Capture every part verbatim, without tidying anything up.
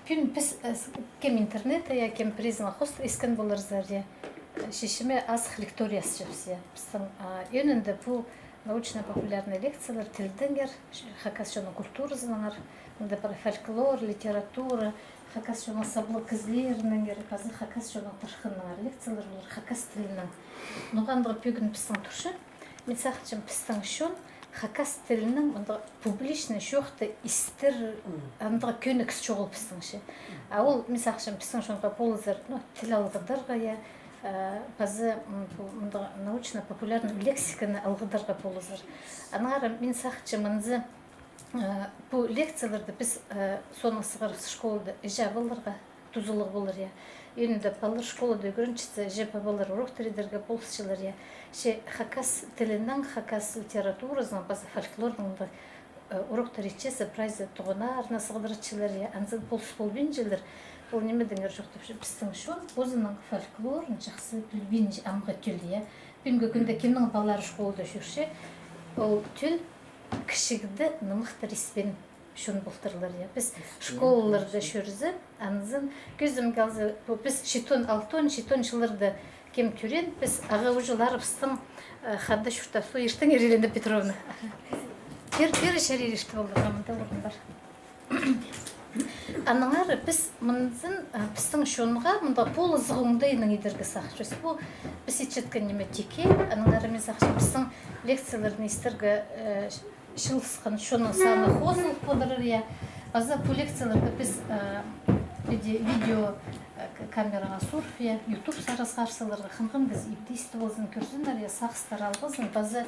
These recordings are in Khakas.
Пӱӱн піс, э, с-, кем интернетте, я, кем пірезінің хостығ искен поларзар, я, э, чечіме азых лекторий асчабыс, я. Пістің, а, ӧӧнінде пу научно-популярный лекциялар тілдеңер, ш-, хакас чонның культуразынаңар, мында пар фольклор, литература, хакас чонның саблығ кізілерінеңер, паза хакас чонның тархынынаңар лекциялар полар, хакас тілінең. Ноға андағ пӧгін пістің турча, мин сағынчам, пістің чон хакас тілінең мындағ публичный чоохты истер, андағ кӧнігіс чоғыл пістіңче. А ол, мин сағынчам, пістің чонға полызар, ну, тіл алғыдарға, я, э, паза, м, пу, мындағ научно-популярный лексиканы алғыдарға полызар. Аннаңар мин сағынчам, анзы, э, пу лекцияларны піс, э, соонаң сығарарбыс школада, іҷе-пабаларға тузалығ полар, я. Ӧӧнінде палалар школада ӱгренчетсе, іҷе-пабалар уроктар идерге полысчалар, я. Че хакас тілінең, хакас литературазынаң паза фольклорнаң да, э, уроктар итчезер, прайзы тоғынарына сығдыратчалар, я. Анзын полыс полбинчалар. Ол ниме деңер чоохтапча, пістің чон позының фольклорын чахсы пілбинче, амғы тӧл, я. Пӱӱнгі кӱнде кемнің палалары школада чӧрче, ол тӧл кічігде нымахтар испеен чон полтырлар, я. Піс школаларда чӧрзе, анзын кӧзідімге алза, пу піс читон, алтон, читон чылларда кем тӧреен, піс ағаа ӱҷӱлерібістің, э, хада чуртап, со иртеңер, Елена Петровна. Пер, пер чарир иртіп полды, мында орын пар. Аннаңар піс мынзын, э, пістің чонға мында полызығ оңдайынаң идерге сағынчабыс. Пу піс итчеткен ниме тикке, аннаңар мин сағынчам, пістің лекцияларны истерге, э, чыылысхан чонның саны хозылып одырар, я. Паза пу лекцияларны піс, э, виде-, видео, э, к-, камераға суурып, я, ютуб сари сығарып саларға, хан-хан кізі ибде истіп алзын, кӧрзіннер, я, сағыстар алғызын, паза,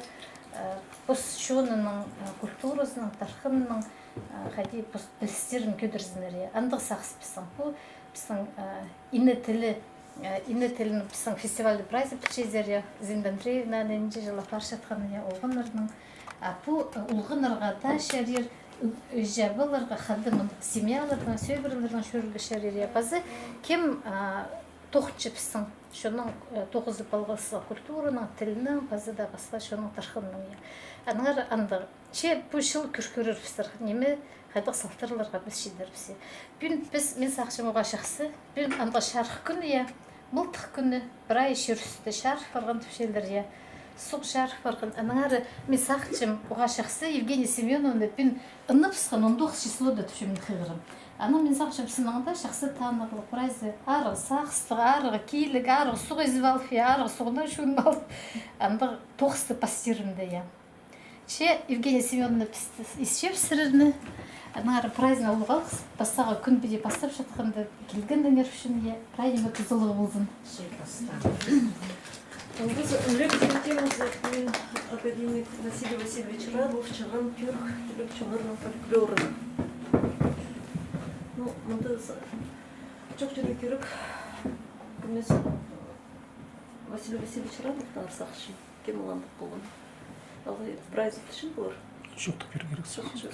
э, пос чонының, э, культуразының, тархынының, э, хайди пос пілістерін кӧдірзіннер, я. Андағ сағыс пістің. Пу пістің, э, ине тілі, э, ине тілін пістің фестивальда прайзы пілчезер, я, Зинаида Андреевна, аны нинҷе чыл апарчатханы, я, олғаннарның. А пу, э, олғаннарға даа чарир, э, іҷе-пабаларға хада мындағ семьяларнаң, сӧбірелернең чӧрерге чарир, я. Паза кем, а, тоғынча пістің чонның, э, тоғызып алғызығ культураның, тілінің, паза даа пасха чонның тархынының, я. Аннаңар андағ Че пу чыл кӧр-, кӧрербістер, ниме, хайдағ салтарларға піс чидербіс. Пӱӱн піс, мин сағынчам, уғаа чахсы. Пӱӱн андағ чарых кӱн, я, мылтых кӱні, прай чир ӱстӱ чарых парған тіпчелер, я. Суғ чарых парған. Аннаңар мин сағынчам, уғаа чахсы, Евгения Семёновна пӱӱн ыныбысхан он тоғыс числода тіпчем мин хығырым. Анаң мин сағынчам, сыннаң даа чахсы танығлығ, прайзы арығ сағыстығ, арығ киліг, арығ суғ изіп алып, я, арығ суғнаң чуунып алып. Андағ тоғысты пастирымда, я. Че, Евгения Семёновна, піс исчебіс сірерні. Аннаңар прайзына улуғ алғыс. Пастағы кӱн піди пастапчатханда килгеніңер ӱчӱн, я, прай ниме тузалығ ползын. Ол піс лекция темазы, пӱӱн академик Василий Васильевич Радлов чыған тӱрк тіліг чоннарның фольклоры. Ну, мында с-, чох чирге кирек, кӧмес Василий Васильевич Радловтаң сағынчам. Кем ол андағ полған? Алай прайзы пілче полар? Чох, тіп пирерге кирек. Чох, чох.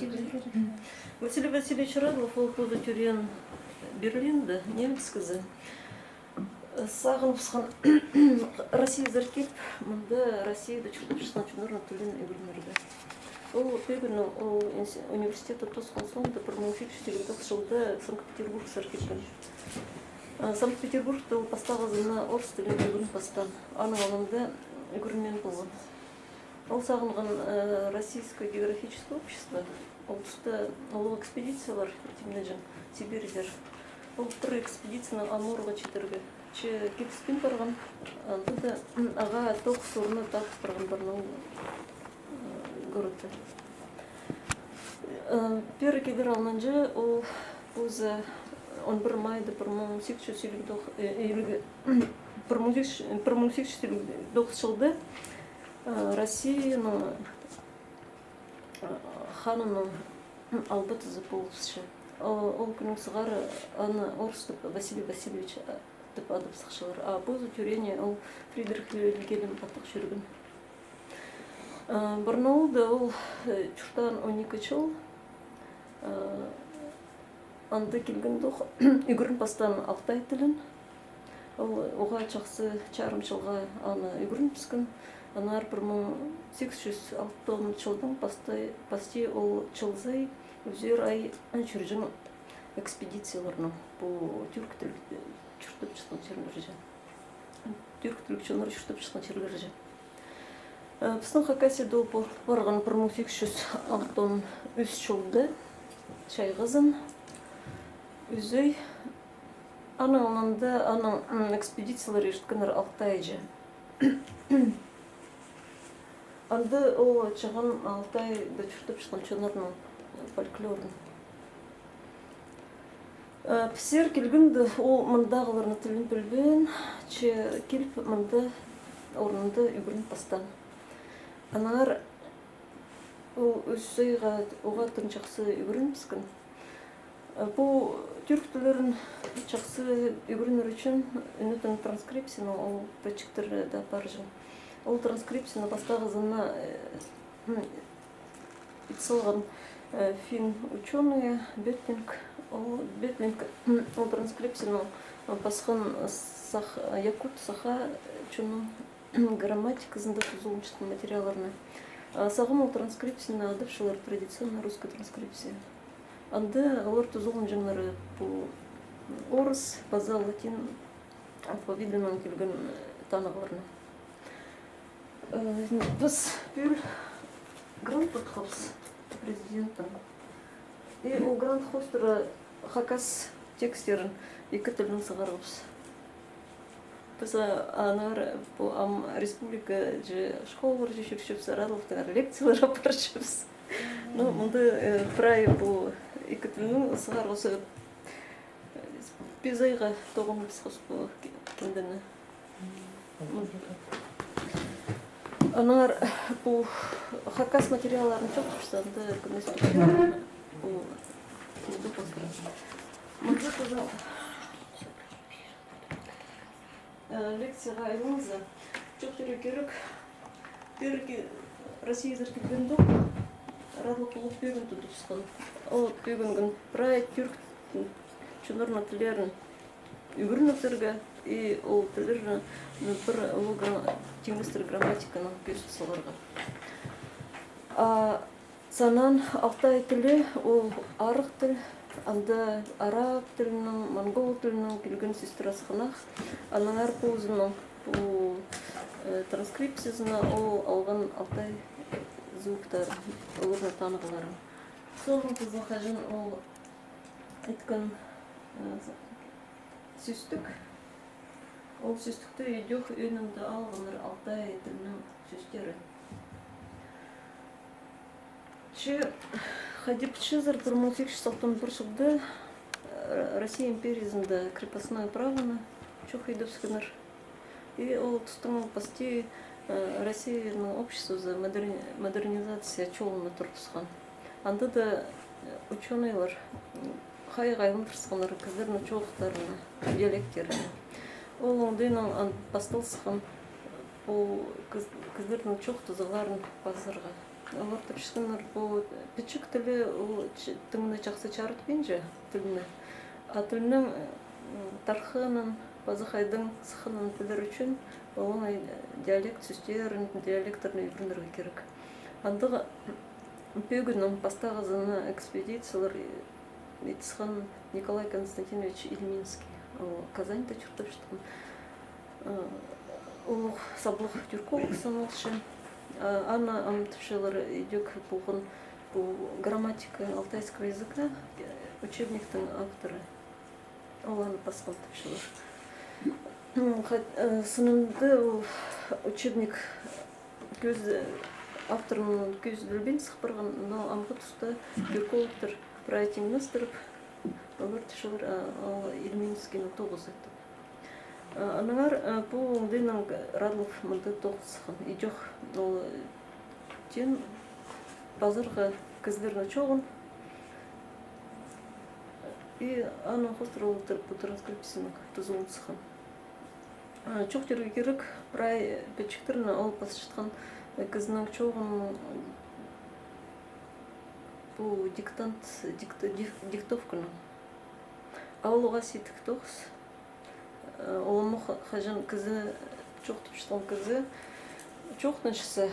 Василий Васильевич Радлов, ол позы тӧреен Берлинде, немец кізі. Сағыныбысхан Россиязар киліп, мында Россияда чуртапчатхан чоннарның тілін ӱгренерге. Ол пӧгін, ол инс-, университетті тоосхан соонда, пір муң сигіс чӱс илиг тоғыс чылда Санкт-Петербургсар килген. А, Санкт-Петербургта ол пастағызына орыс тілін ӱгрен пастаан. Аның алнында ӱгренмеен полған. Ол сағынған, э, Российское географическое общество. Ол туста улуғ экспедициялар тимнеҷең Сибирьзер. Ол пір экспедицияны Амурға читірге. Че киліспин парған, анда даа, м, ағаа тоғыс орны тағып парған Барнаул, э, городта. Э, пеер килер алнынҷа ол позы он пір майда пір муң сигіс чӱс илиг тоғ-, э, илиг, пір муң сигіс, пір муң сигіс чӱс илиг тоғыс чылда, э, Россияның, э, ханының, м, албатызы полыбысча. О-, ол кӱннең сығара аны орыстап Василий Васильевич, э, тіп адап сыхчалар. А позы тӧреене ол Фридрих Вильгельм аттығ чӧрген. Э, Барнаулда ол, э, чуртаан он ікі чыл, э, анда килгенде ох, ӱгрен пастаан алтай тілін. Ол уғаа чахсы чарым чылға аны ӱгренібіскен. Аннаңар пір муң сигіс чӱс алтон чылдаң пасти, пасти ол чыл сай ӱзер ай чӧрҷең экспедицияларны пу тӱрк тілліг чуртапчатхан чирлерҷе. Тӱрк тілліг чоннар чуртапчатхан чирлерҷе. Э, пістің Хакасияда ол пол парған пір муң сигіс чӱс алтон ӱс чылда, чайғызын, ӱзӧй. Анаң анда, анаң, м, экспедициялар ирткеннер Алтайҷа. Анда ол чағын Алтайда чуртапчатхан чоннарның фольклорын. Э, пісер килгенде ол мындағыларның тілін пілбеен, че киліп мында орнында ӱгрен пастаан. Аннаңар ол ӱс айға уғаа тың чахсы ӱгренібіскен. Э, пу тӱрк тіллерін чахсы ӱгренер ӱчӱн ӱнетін транскрипцияны ол пічіктер даа парҷаң. Ол транскрипцияны пастағызына, э, м, ит салған, э, финн учёный Бётлинг. Ол Бётлинг, м, ол транскрипцияны, э, пасхан сах-, якут саха чонның грамматиказында тузаланчатхан материалларны. А сағам ол транскрипцияны адапчалар традиционная русская транскрипция. Анда олар тузаланҷаңнар пу орыс паза латин алфавитінең килген, э, танығларны. Э, піс пӱӱл грант утхабыс президенттең. И ол грант хоостыра хакас текстерін ікі тілнең сығарғабыс. Піс, а, аннаңар пу ам республикаҷа школаларҷа чӧрчебіс, Радловтаңар лекциялар апарчабыс. Ну, мында, э, прай пу ікі тілнең сығарғабыс, э, пис айға тоғыныбысхабыс пу ки-, киндені. Аннаңар пу хакас материалларын чоохтапчазың, анда кӧмес пу кинді хоостыра. Мында тоже, э, лекцияға айланза, чоохтирға кирек. Пеер Россиязар килгенде, Радлов улуғ пӧгін тудыбысхан. Ол пӧгінген прай тӱрк чоннарның тіллерін ӱгренерге и ол тіллерні пір улуғ гра-, тиңнестіре грамматиканаң кӧзіт саларға. А санаан алтай тілі ол арығ тіл, анда араб тілінең, монгол тілінең килген сӧстер асхынах, аннаңар позының пу, э, транскрипциязына ол алған алтай звуктарын, оларның танығларын. Соонаң паза хаҷан ол иткен, э, сӧстік, ол сӧстікті идӧк ӧӧнінде алғаннар алтай тілінің сӧстері. Че хайди пілчезер, пір муң сигіс чӱс алтон пір чылда, э, Россия империязында крепостное правоны чох идібіскеннер. И ол тустаң пасти, э, Россияның обществозы модерни-, модернизация чолына турыбысхан. Анда даа, э, учёныйлар, м, хайығ айландырысханнар кізілернің чоохтарына, диалекттеріне. Ол оңдайнаң ан-, пасталысхан пу кіз-, кізілернің чоохтазығларын пазарға. Олар тіпчеткеннер, пу пічік тілі, ол ч-, тың на чахсы чарытпинча тілні. А тілнің, м, тархынын, паза хайдаң сыхханын пілер ӱчӱн, олар, э, диалект сӧстерін, диалекттерні ӱгренерге кирек. Андағ пӧгіннің пастағызына экспедициялар, э, итіскен Николай Константинович Ильминский. Ол Казаньда чуртапчатхан. Э, улуғ саблығ тюрколог саналча. А, аны ам тіпчелер идӧк полған пу грамматика алтайского языка, э, учебниктің авторы. Ол аны пасхан тіпчелер. М, хат-, э, сынында ол учебник кӧз-, авторның кӧзіділбин сых парған, но амғы туста тюркологтар прай тиңнестіріп, олар тіпчелер, а, ол Ильминскийні тоғызы тіп. А, аннаңар, а, пу оңдайнаң Радлов мында тоғынысхан. Идӧк ол, э, тен пазарға кізілернің чооғын. И аның хоостыра ол тр-, пу транскрипцияны тузаланысхан. А, чоохтирға кирек, прай пічіктерні ол пасчатхан, э, кізінің чооғын, пу диктант, дикт-, дих-, диктовканы. А ол уғаа сидік тоғыс. Э, ол ам ха-, хаҷан кізі, чоохтапчатхан кізі, чоохтанчаза,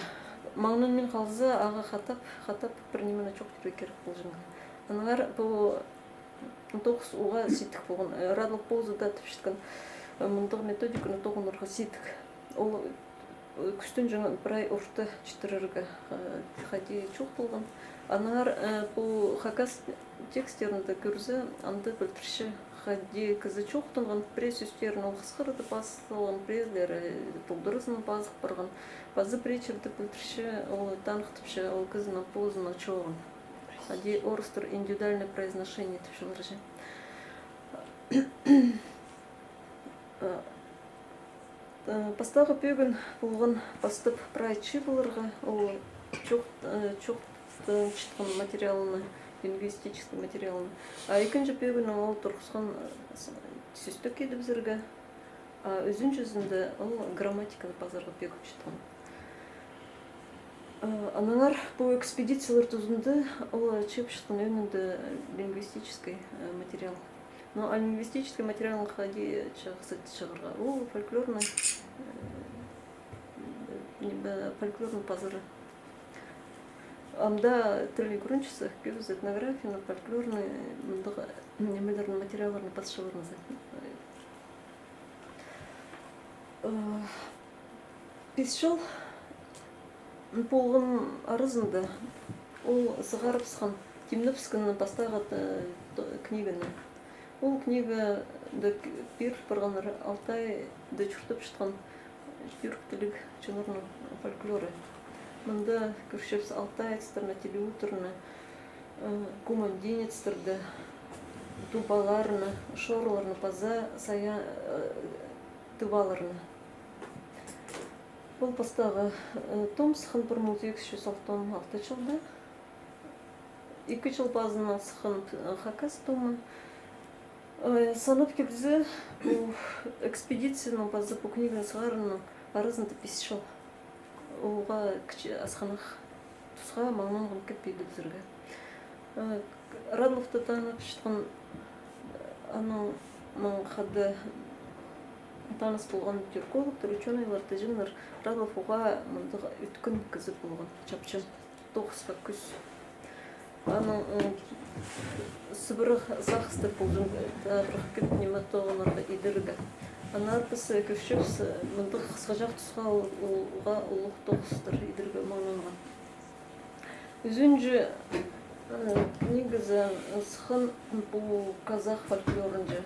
маңнанмин халза, ағаа хатап, хатап, пір нимені чоохтирға кирек полҷаң. Аннаңар пу Тоғыс уғаа сидік полған. Э, Радлов позы даа тіпчеткен, э, мындағ методиканы тоғынарға сидік. Ол, э, кӱстенҷең прай орта читірерге, э, хайди чоохталған. Аннаңар, э, пу хакас текстерінде кӧрзе, анда пілдірче, хайди кізі чоохтанған, пірее сӧстерін ол хысхарта пас салған, піреелері толдыразынаң пазып парған. Пазы пірее чирде пілдірче, ол таныхтапча ол кізінің позының чооғын. Хайди орыстар индивидуальное произношение тіпчелер чи. Э, э, пастағы пӧгін полған пастап прай чыыларға, ол чоох-, э, чоохтанчатхан материалны, лингвистический материалны. А ікінҷі пӧгіннең ол турғысхан, э, с-, сӧстік идібізерге. А ӱзінҷізінде ол грамматиканы пазарға пӧгінчеткен. Э, аннаңар пу экспедициялар тузында ол чыыпчатхан ӧӧнінде лингвистический, э, материал. Но а лингвистический материалны хайди чағызып чығарға? Ол фольклорный, э, ниме, фольклорный пазары. Анда тіл ӱгренчізі кӧбізі этнографияны, фольклорный, мындағ нимелерні, материалларны пасчалар нооза. Э, пис чыл полған аразында ол сығарыбысхан, тимнебіскеннің пастағы, э, то-, книганы. Ол книгада к-, пир парғаннар Алтайда чуртапчатхан тюрк тіліг чоннарның фольклоры. Мында кӧрчебіс алтаецтерні, телеуттарны, э, кумандинецтерді, тубаларны, шорларны паза саян, э, тываларны. Ол пастағы, э, том сыххан пір муң сигіс чӱс алтон алты чылда. Ікі чыл пазынаң сыххан, э, хакас томы. Э, санап килзе, пу экспедицияның паза пу книга сығарының аразында пис чыл. Уғаа кічіг асхынах тусха маңнанған кӧп идібізерге. Э, Радловты таныбысхан, аннаң хада таныс полған тюркологтар, учёныйлар тіҷеңнер, Радлов уғаа мындағ ӧткін кізі полған, чапчаң, тоғысха кӱс. Аның, м, сыбыра сағыстар полҷаң, э, табырах кӧп ниме тоғынарға идерге. Аннаңар піс, э, кӧрчебіс, э, мындағ хысхаҷах тусха ол, ол, уғаа улуғ тоғыстар идерге маңнанған. Ӱзінҷі, э, книгазы, э, сыххан пу казах фольклорынҷа.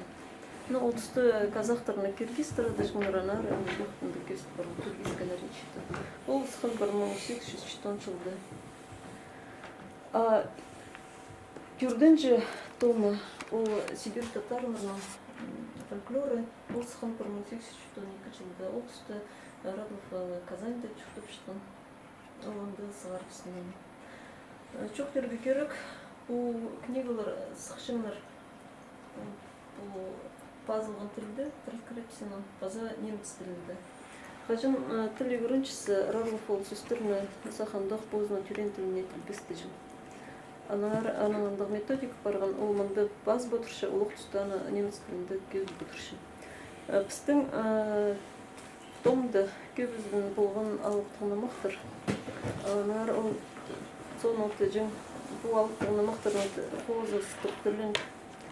Ну, ол туста казахтарны киргизтер адапчаңнар, аннаңар, э, мындағ кӧзіт парған киргизская наречиета. Ол сыххан пір муң сигіс чӱс читон чылда. А тӧртінҷі томы, ол сибирь татарларының, м, фольклоры, ол сыххан пір муң сигіс чӱс читон ікі чылда. Ол туста Радлов, э, Казаньда чуртапчатхан. Ол анда сығарыбысхан. Э, чоохтирға кирек, пу книгалар сыхчаңнар, м, пу пазылған тілде, транскрипциянаң, паза немец тілінде. Хаҷан, э, тіл ӱгренчізі Радлов ол сӧстерні сах андох позының тӧреен тіліне тілбестеҷең. Аннаңар, аның андағ методика парған, ол мында пазып одырча, улуғ туста аны немец тілінде кӧзіт одырча. Э, пістің, э, томда кӧбізін полған алыптығ нымахтар. Аннаңар ол соонаң тіҷең, пу алыптығ нымахтарның т-, хооза сыдык тілін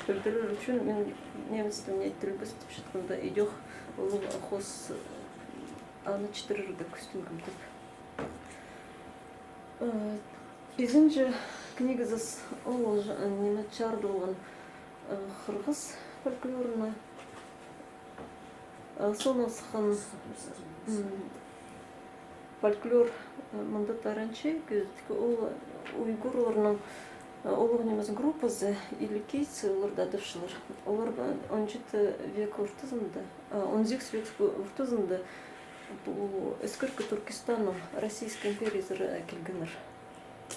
пілдірер ӱчӱн мин немец тіліне тілбестепчеткенде идӧк ол хоос аны читірерге кӱстенгем тіп. Э, пизінҷі книгазы ол, э, ниме, чарыдылған, э, хырғыс фольклорына. Э, соонаң сыххан, м, фольклор, э, мында таранчы, кӧзідіг, ол уйгурларның, э, улуғ нимес группазы, иликийцы, оларды адапчалар. Олар, э, он читі век ортызында, э, он сигіс век ортызында пу Іскеркі Туркестаннаң Российская империязар, э, килгеннер.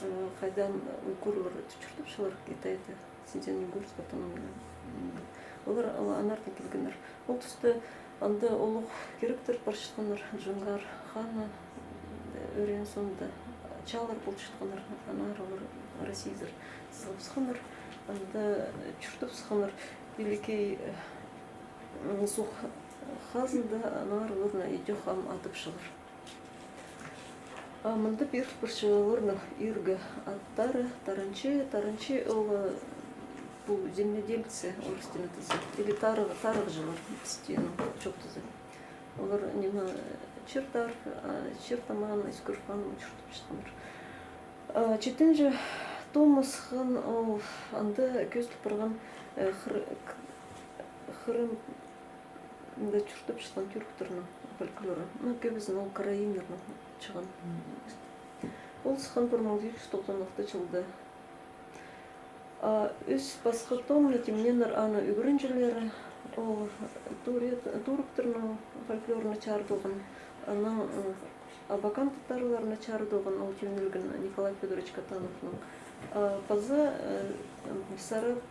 Э, хайдаң уйгурлар чуртапчалар Китайда, Синьцзян-Уйгурск автономный, м, олар, ол аннардаң килгеннер. Ол туста анда улуғ киректер парчатханнар, Джунгар ханы, э, ӧреен соонда чаалар полчатханнар, аннаңар олар Россиязар сығыбысханнар, анда, э, чуртапсханнар, иликей, э, м, суғ хазында, аннаңар оларны идӧк ам адапчалар. А мында пиріл парча оларның иргі аттары, таранчы, таранчы ол, э, Пу земледельцы, орыс тілінең тізең, или тарығ-, тарығҷылар, пістің чоохтаза. Олар ниме, чир тар-, а, чир тамаан, ӧскір паан чуртапчатханнар. А, читінҷі том сыххан, ол анда кӧзіділ парған, э, Хыр-, К-, Хырым- ында чуртапчатхан тюрктарның фольклоры. Ну, кӧбізін ол караимнарнаң чыған. Ол сыххан пір муң сигіс чӱс тоғызон алты чылда. А ӱс пасха томны тимнееннер аны ӱгренҷілері, ол туре-, турктарның фольклорына чарыдылған, анаң, м, абакан татарларына чарыдылған, ол тимнелген Николай Фёдорович Катановнаң. А паза, э, Бессараб-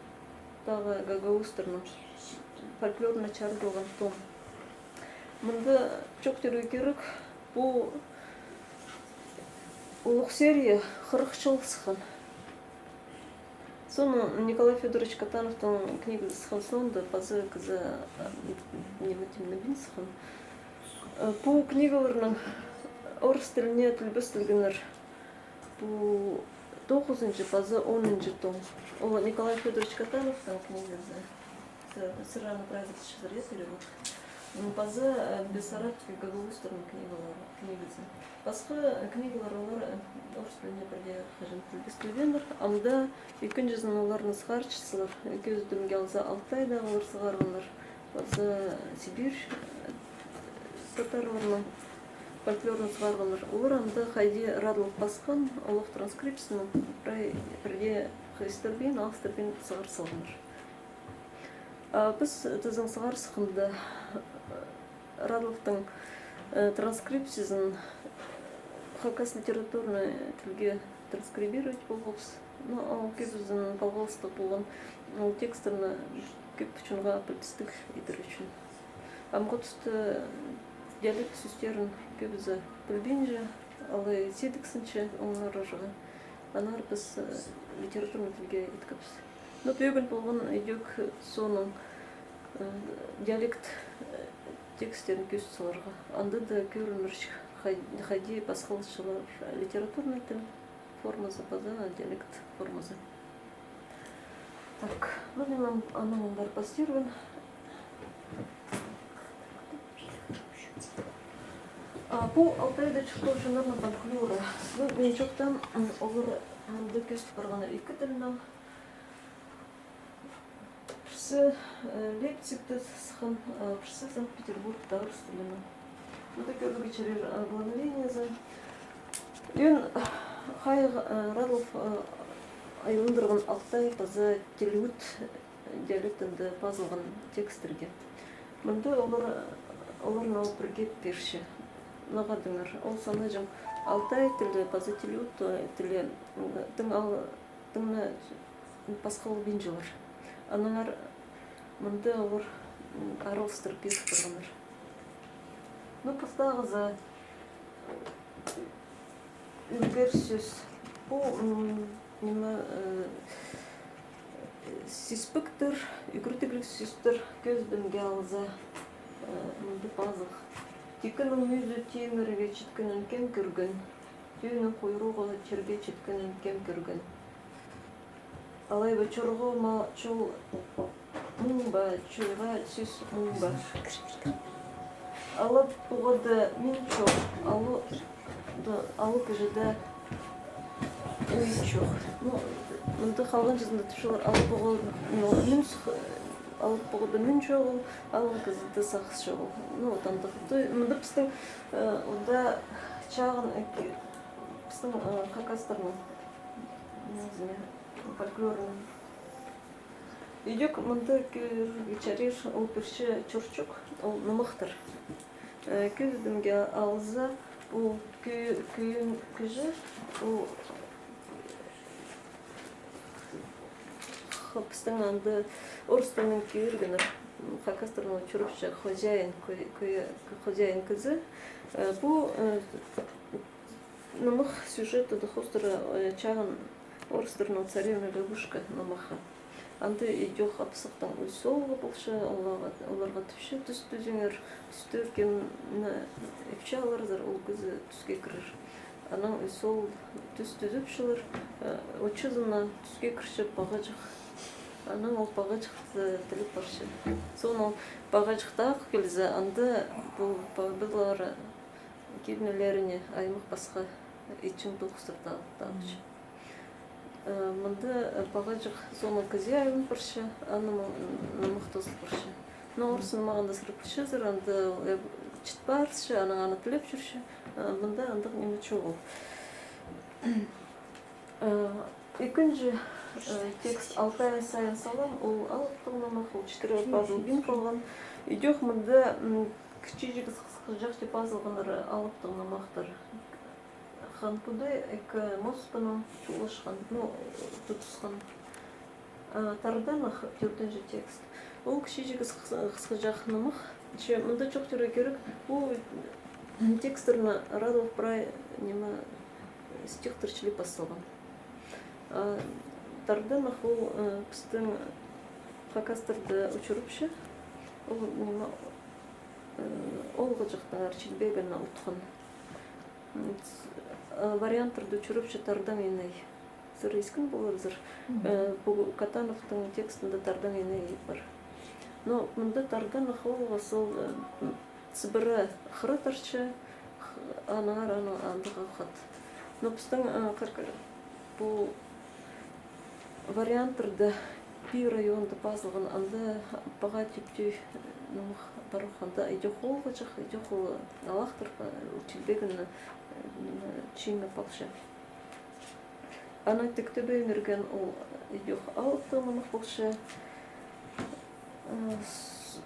тағы гагаузтарның фольклорына чарыдылған том. Мында чоохтирға кирек, пу улуғ серия хырых чыл сыххан. Соонаң Николай Фёдорович Катановтың книгазы сыххан соонда паза кізі, а, ниме тимнебин сыххан. Э, пу книгаларның орыс тіліне тілбестелгеннер. Пу тоғызынҷы паза онынҷы том. Ол Николай Фёдорович Катановтың книгазы. С-, «Сыраны праздник часыръя» перевод. М, паза, э, Бессарабский гагаузтарның книгалары, книгазы. Пасха, э, книгалар олар, э, орыс тіліне пірдее хаҷан тілбестелбееннер. Амды ікінҷізін оларны сығарчатсалар, э, кӧзідімге алза, Алтайда олар сығарғаннар. Паза Сибирь, э, татарларының фольклорын сығарғаннар. Олар анда хайди Радлов пасхан, олох транскрипцияны прай пірдее хығыстырбин, алыстырбин сығар салғаннар. А піс тізең сығар сыхханда, э, Радловтың, э, транскрипциязын хакас литературный тілге транскрибировать полғабыс. Но ол кӧбізін палғалыстығ полған, ол тексттерні кӧп чонға пілдістіг идер ӱчӱн. Амғы туста диалект сӧстерін кӧбізі пілбинче, алай сидіксінче оңнарарға. Аннаңар піс, э, литературный тілге иткебіс. Но пӧгін полған идӧк соонаң, э, диалект, э, тексттерін кӧзіт саларға. Анда даа кӧрінерҷік, хай-, хайди пасхаласчалар литературный тіл формазы паза диалект формазы. Так, ну, мин ам-, анаң андар пастирбін. А, пу Алтайда чуртаҷаңнарның фольклоры. Ну, мин чоохтаам, м, олар анда кӧзіт парғаннар ікі тілнең. Пірсі, э, Лейпцигте сыххан, а пірсі Санкт-Петербургта орыс тілінең. Мында кӧрерге чарир оглавлениезі. Ӧӧн хайығ, э, Радлов, э, айландырған Алтай паза Телеут диалектінде пазылған тексттерге. Мында олар, оларны ол пірге пирче. Ноға тіңер, ол санаҷаң Алтай тілі паза Телеут, э, тілі, м, тың ал-, тың на пасхалбинчалар. Аннаңар мында олар, м, араластырып пиріп парғаннар. Ну, пастағызы, ӱлгер сӧс. Пу, м, ниме, э, сиспектер, ӱгретігліг сӧстер кӧзідімге алза, э, мында пазох. Тикенің мӱзі тимірге читкенін кем кӧрген? Тӧӧнің хойрығы чирге читкенін кем кӧрген? Алай ба чорғы ма чол муң ба, чойға сӧс муң ба? Алып пуғада мин чох, алып, алып кізіде ой чох. Ну, мында халғанҷызында тіпчелер, алып пуғада, ну, мин сых-, алып пуғада мин чоғыл, алып кізіде сағыс чоғыл. Ну, вот андағ. Мында пістің, э, онда чағын, э, ки-, пістің, э, хакастарның, не знаю, фольклорының. Идӧк мында кӧрерге чарир, ол пирче чорчук, ол нымахтар. Э, кӧзідімге алза, ол кӧ-, кӧ-, кізі, ол х-, пістің анда орыс тілінең киргеннер, хакастарның чурапча хозяин, кӧ-, кӧ-, хозяин кізі. Э, пу, э, нымах сюжеті даа хоостыра, э, чағын орыстарның «Царевна-лягушка» нымахха. Анда идӧк апсахтаң ӱс оолғы полча, оларға, оларға тіпче: тӱс тӱзіңер, тӱсте кемні ипче аларзар, ол кізі тӱске кірер. Анаң ӱс оол тӱс тӱзіпчелер, э, отчызына тӱске кірче пағаҷах. Анаң ол пағаҷыхты тілеп парча. Соонаң пағаҷыхты ағыл килзе, анда пу пабалар килнілеріне аймах-пасха итчең тоғыстар тағ-, тағынча. Э, мында, э, пағаҷых соонаң кізее айлан парча, анаң нымах тоозыл парча. Но орыс нымағында сірер пілчезер, анда ол, э, чіт парча, анаң аны тілеп чӧрче. Э, мында андағ ниме чоғыл. Э, ікінҷі, э, текст «Алтай сайын салам», ол алыптығ нымах, ол читіре пазылбин халған. Идӧк мында, м, кічіҷек хысхаҷах тіп пазылғаннар алыптығ нымахтар. Хан Кудай ікі мостынаң чолашхан, ну, тутысхан. А, Тарданах, тӧртінҷі текст. Ол кічіҷек хыс-, хысхаҷах нымах. Че мында чоохтирға кирек, пу тексттерні Радов прай ниме стихтер чіли пас салған. А, Тарданах ол, э, пістің хакастарда учурапча. Ол ниме, э, оолғаҷахтар чилбегін утхан. М, с-, э, варианттарда учурапча Тардан иней. Сірер искен поларзар. Мгм. Э, пу Катановтың текстінде Тардан иней пар. Но мында Тарданах ол, ол, э, м, Сыбыра хыра тарча, х-, аннаңар аны андағ алхат. Но пістің, э, как, пу варианттарда пір районда пазылған, анда паға типтей, э, нымах пар ох, анда идӧк оолғаҷах, идӧк ол алахтар па-, чилбегін, э, ниме, чиңнеп алча. Анаң тиктебе мирген ол идӧк алыптығ нымах полча. Э, с-,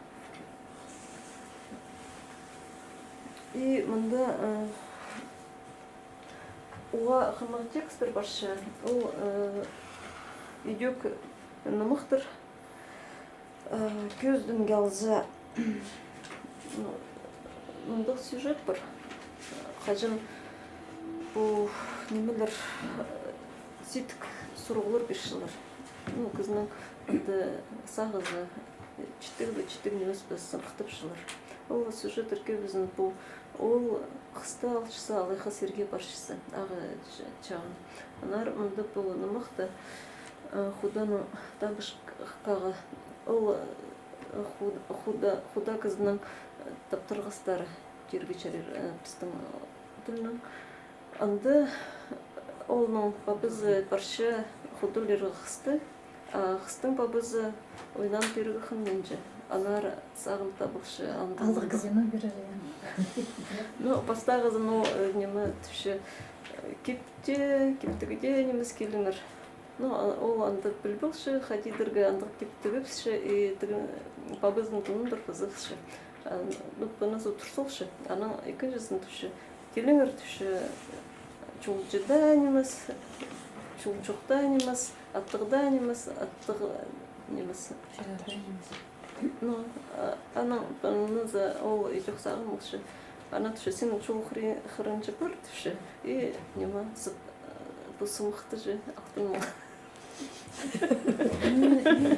и мында, э, уғаа хынығ текстер парча. Ол, э, идӧк нымахтар. Э, кӧзідімге алза, ну, мындағ сюжет пар. Хаҷан пу нимелер, э, сидік сурығлар пирчелер. Ну, кізінің анда сағызы, э, читіг бе, читіг нимес пе, сыныхтапчалар. Ол сюжеттер кӧбізін пу оол хысты алчаза, алай хыс ирге парчаза, ағаа ч-, чағын. Аннаңар мында пу нымахта, э, худаның табышхағы, ол, э, ху-, худа, худа кізінің, э, таптырғастары, тирге чарир, э, пістің, э, тілнең. Анда оолның пабазы парча худалирға хысты, а хыстың пабазы ойнап тирге хынминче. Аннаңар сағын табылча, андағ. Алығ кізі, ну, пирер, я. Ну, пастағызын ол, э, ниме тіпче, э, кипте, киптігде нимес киліңер. Ну, а, ол анда пілбілче, хайди идерге, андағ киптіг ипче, и тігі пабазын тынындырып ызыбысча. А, ну, пынызы тур салча, анаң ікінҷізін тіпче, киліңер, тіпче, чулҷыда нимес, чулҷухта нимес, аттығда нимес, аттығ нимес. Ну, а, анаң пынызы ол идӧк сағын полча. Анаң тіпче, синің чул хыринҷа пар, тіпче. И ниме, сып-, пу сымыхты чи алтын мал.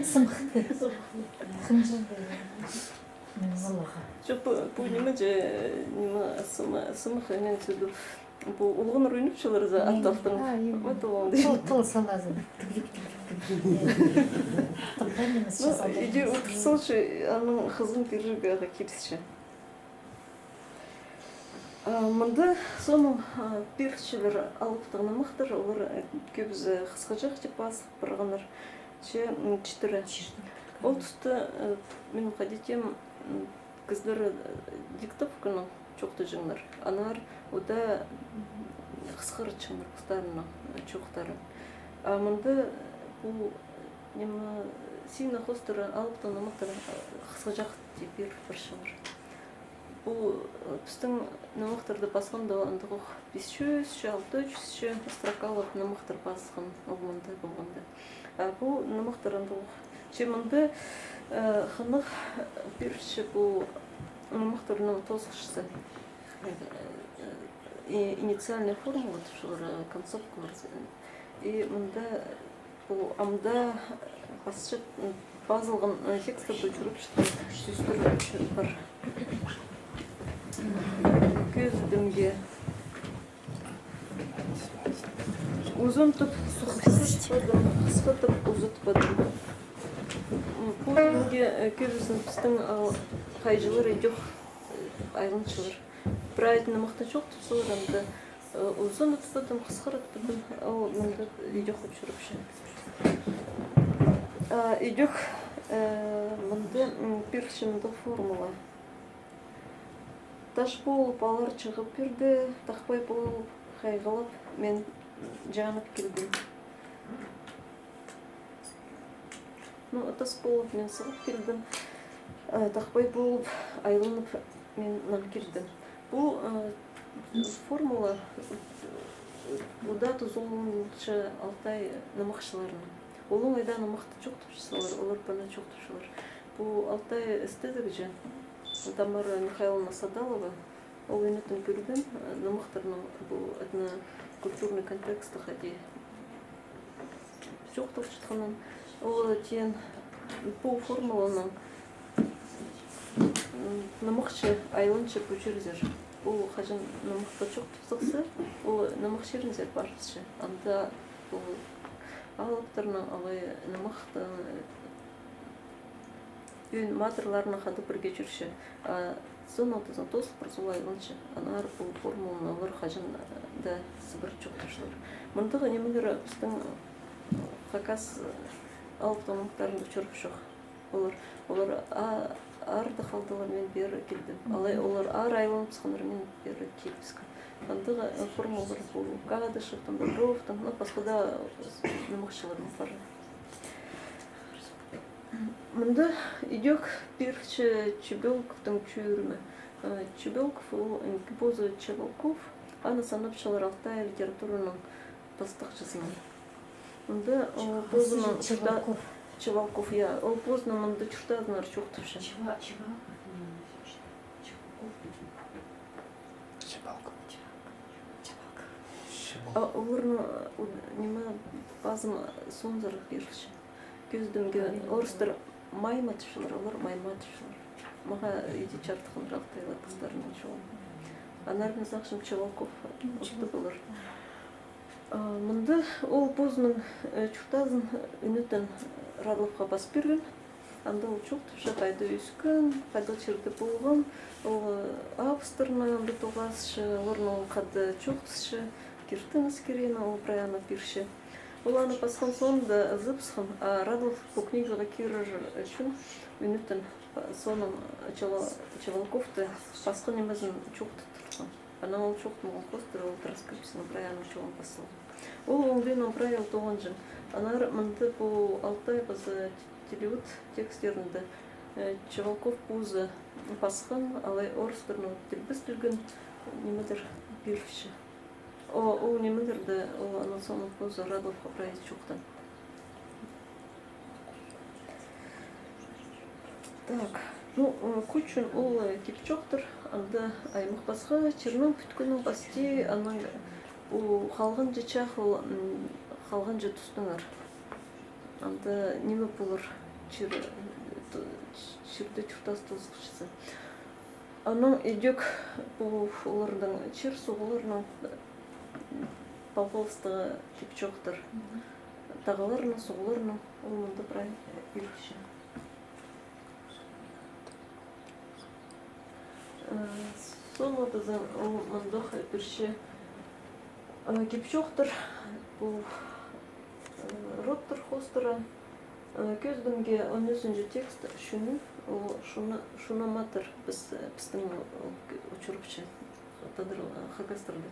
Сымыхты. Хынҷа. Чох, пу, пу ниме чи, ниме, сымы-, сымых, мен сӧдім. Пу улуғлар ойнапчалар за, ат алтын. А, именно. Вот ол. Тыл, тыл салазың. Тык, тык, тык, тык. Ну, иди утыр салча, анаң хызын пирерге кирісче. А, мында соонаң, а, пирчелер алыптығ нымахтар, олар, э, кӧбізі хысхаҷах тіп пазыл парғаннар. Че, м, читіре. Ол туста, э, мин хайди тим, м, кізілер, э, диктовканаң чоохтаҷаңнар. Аннаңар удаа, м, хысхаратчаңнар постарының, э, чоохтарын. А мында, э, пу, э, ниме, синің хоостыра алыптығ нымахтар, э, хысхаҷах тіп пир парчалар. Пу, э, пістің нымахтарды пасханда андағ ох пис чӱс че, алты чӱс че строкалығ нымахтар пазылған ол мында полғанда. А пу нымахтар андағ ох. Че мында, э, хынығ пирче пу нымахтарның тоозылчазы. Э, э, и-, инициальная формула тіп чоғыл, э, концовкалар. И мында пу амды пасча, м, пазылған, э, тексттерде чӧріп чатхан сӧстер пар. Кӧзідімге. Узын тіп хысхатпадым, хысхатып узатпадым. Пу нимее, э, кӧбізін пістің, э, хайҷылар идӧк, э, айланчалар. Прай нымахты чоохтапчалар, анда, э, узун итпедім, хысхар итпедім, ол мында идӧк учурапча. А, идӧк, э, мында, м, пирілче мында формула. Тас полып алар чығып пирді, тахпай полып хайғалап, мин, м, чанып килдім. Ну, тас полып мин сығып килдім, э, тахпай полып айланып мин нан килдім. Пу, э, формула, э, удаа тузаланча алтай нымахчыларынаң. Олар хайда нымахты чоохтапчалар, олар пана чоохтапчалар. Пу алтай эстетикҷі Тамара Михайловна Садалова, ол ӱнетін кӧрген, э, нымахтарның пу этнокультурный контекстте хайди чоохталчатханын. Ол тиин пу формуланаң, м, нымахчы айланча пу чирзер. Ол хаҷан нымахты чоохтап сыхса, ол нымах чирінзер парыбысча. Анда ол алыптарнаң алай нымахты, ӧӧн матырларынаң хада пірге чӧрче. А соонаң тізең тозылып пар, ол айланча. Аннаңар пу формуланы олар хаҷан, э, даа сыбыра чоохтапчалар. Мындағ нимелер пістің, э, хакас, э, алыптың нымахтарында чӧріп чох. Олар, олар а-, арда халдылар, мин пеер килдім. Алай олар аар айланып сыхханнар, мин пеер килібіскем. Андағ, э, формулалар пу Кадышевтің, Бобровтың, ну, пасха даа, э, нымахчыларның пар. Мында идӧк пирілче Чебёлковтың чӧрімі. Э, Чебёлков ол, э, позы Чевалков, аны санапчалар алтай литератураның пастағҷызынаң. Мында, э, позының чурта-, Чевалков. Чевалков, я, ол позының мында чуртазынаңар чоохтапча. Чева-, Чевалков. Чевалков. Чевалков. А оларның, э, ниме, пазым соонзар пирілче. Кӧзідімге, орыстар майма тіпчелер, олар майма тіпчелер. Мағаа иди чардыхханнар алтайлар постарының чолын. Аннаңар мин сағынчам, Чевалков орыстап полар. А мында ол позының, э, чуртазын ӱнетін Радловха пас пирген. Анда ол чоохтапча, хайда ӧскен, хайдағ чирде полған, ол, э, абыстарынаң анда тоғасча, оларнаң ол хада чоохтасча, киртіністерін ол прай аны пирче. Ол аны пасхан соонда ызыбысхан, а Радлов пу книгазарға кирер ӱчӱн ӱнетін, а, соонаң Чевал-, Чевалковты пасха нимезін чоохтаттырған. Анаң ол чоохтанған хоостыра ол транскрипцияны прай аның чолын пас салған. Ол оңдайнаң прай ол тоғынҷаң. Аннаңар мында пу алтай паза телеуіт текстерінде, э, Чевалков позы пасхан, алай орыстарның тілбестелген нимелер пирілче. О, ол нимелерді, ол анаң соонаң позы Радловха прай чоохтаан. Так, ну, э, кӱчӱн ол, э, кип-чоохтар, анда аймах пасха, чирнің пӱткенін пасти, анаң ол халғанҷы чах, ол, м, халғанҷы тустаңар. Анда ниме полар, чир, э, т-, чирде чуртас тозылчазы. Анаң идӧк пу оларның чир-суғларының, э, палғалыстығы кип-чоохтар. Тағларның, суғларның, ол мында прай пирілче. Э, соонаң тізең, ол мындағ пирче, э, кип-чоохтар, пу, э, родтар хоостыра. Э, кӧзідімге он ӱзінҷі текст Шуна, ол Шуна, Шуна матыр, піс, э, пістің, ол, к-, учурапча тадар, э, хакастарда.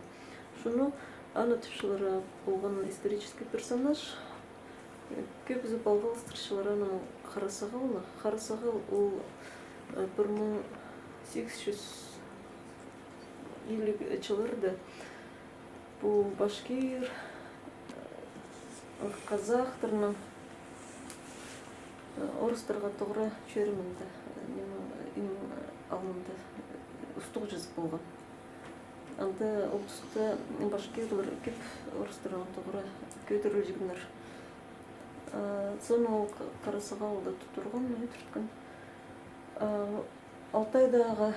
Шуна, аны тіпчелер, э, полған исторический персонаж. Кӧбізі палғалыстырчалар аның Хара Сағалны. Хара Сағал ол, э, пір муң сигіс чӱс илиг чылларда пу башкир, э, казахтарның, э, орыстарға тоғыра чӧрімінде, э, ниме, иң, э, алнында, э, устағҷызы полған. Анда ол туста башкирлар кип орыстарға тоғыра кӧдірілҷеңнер. А, соонаң ол Ха-, Хара Сағалды тудырған, ӧдірткен. А, Алтайдағы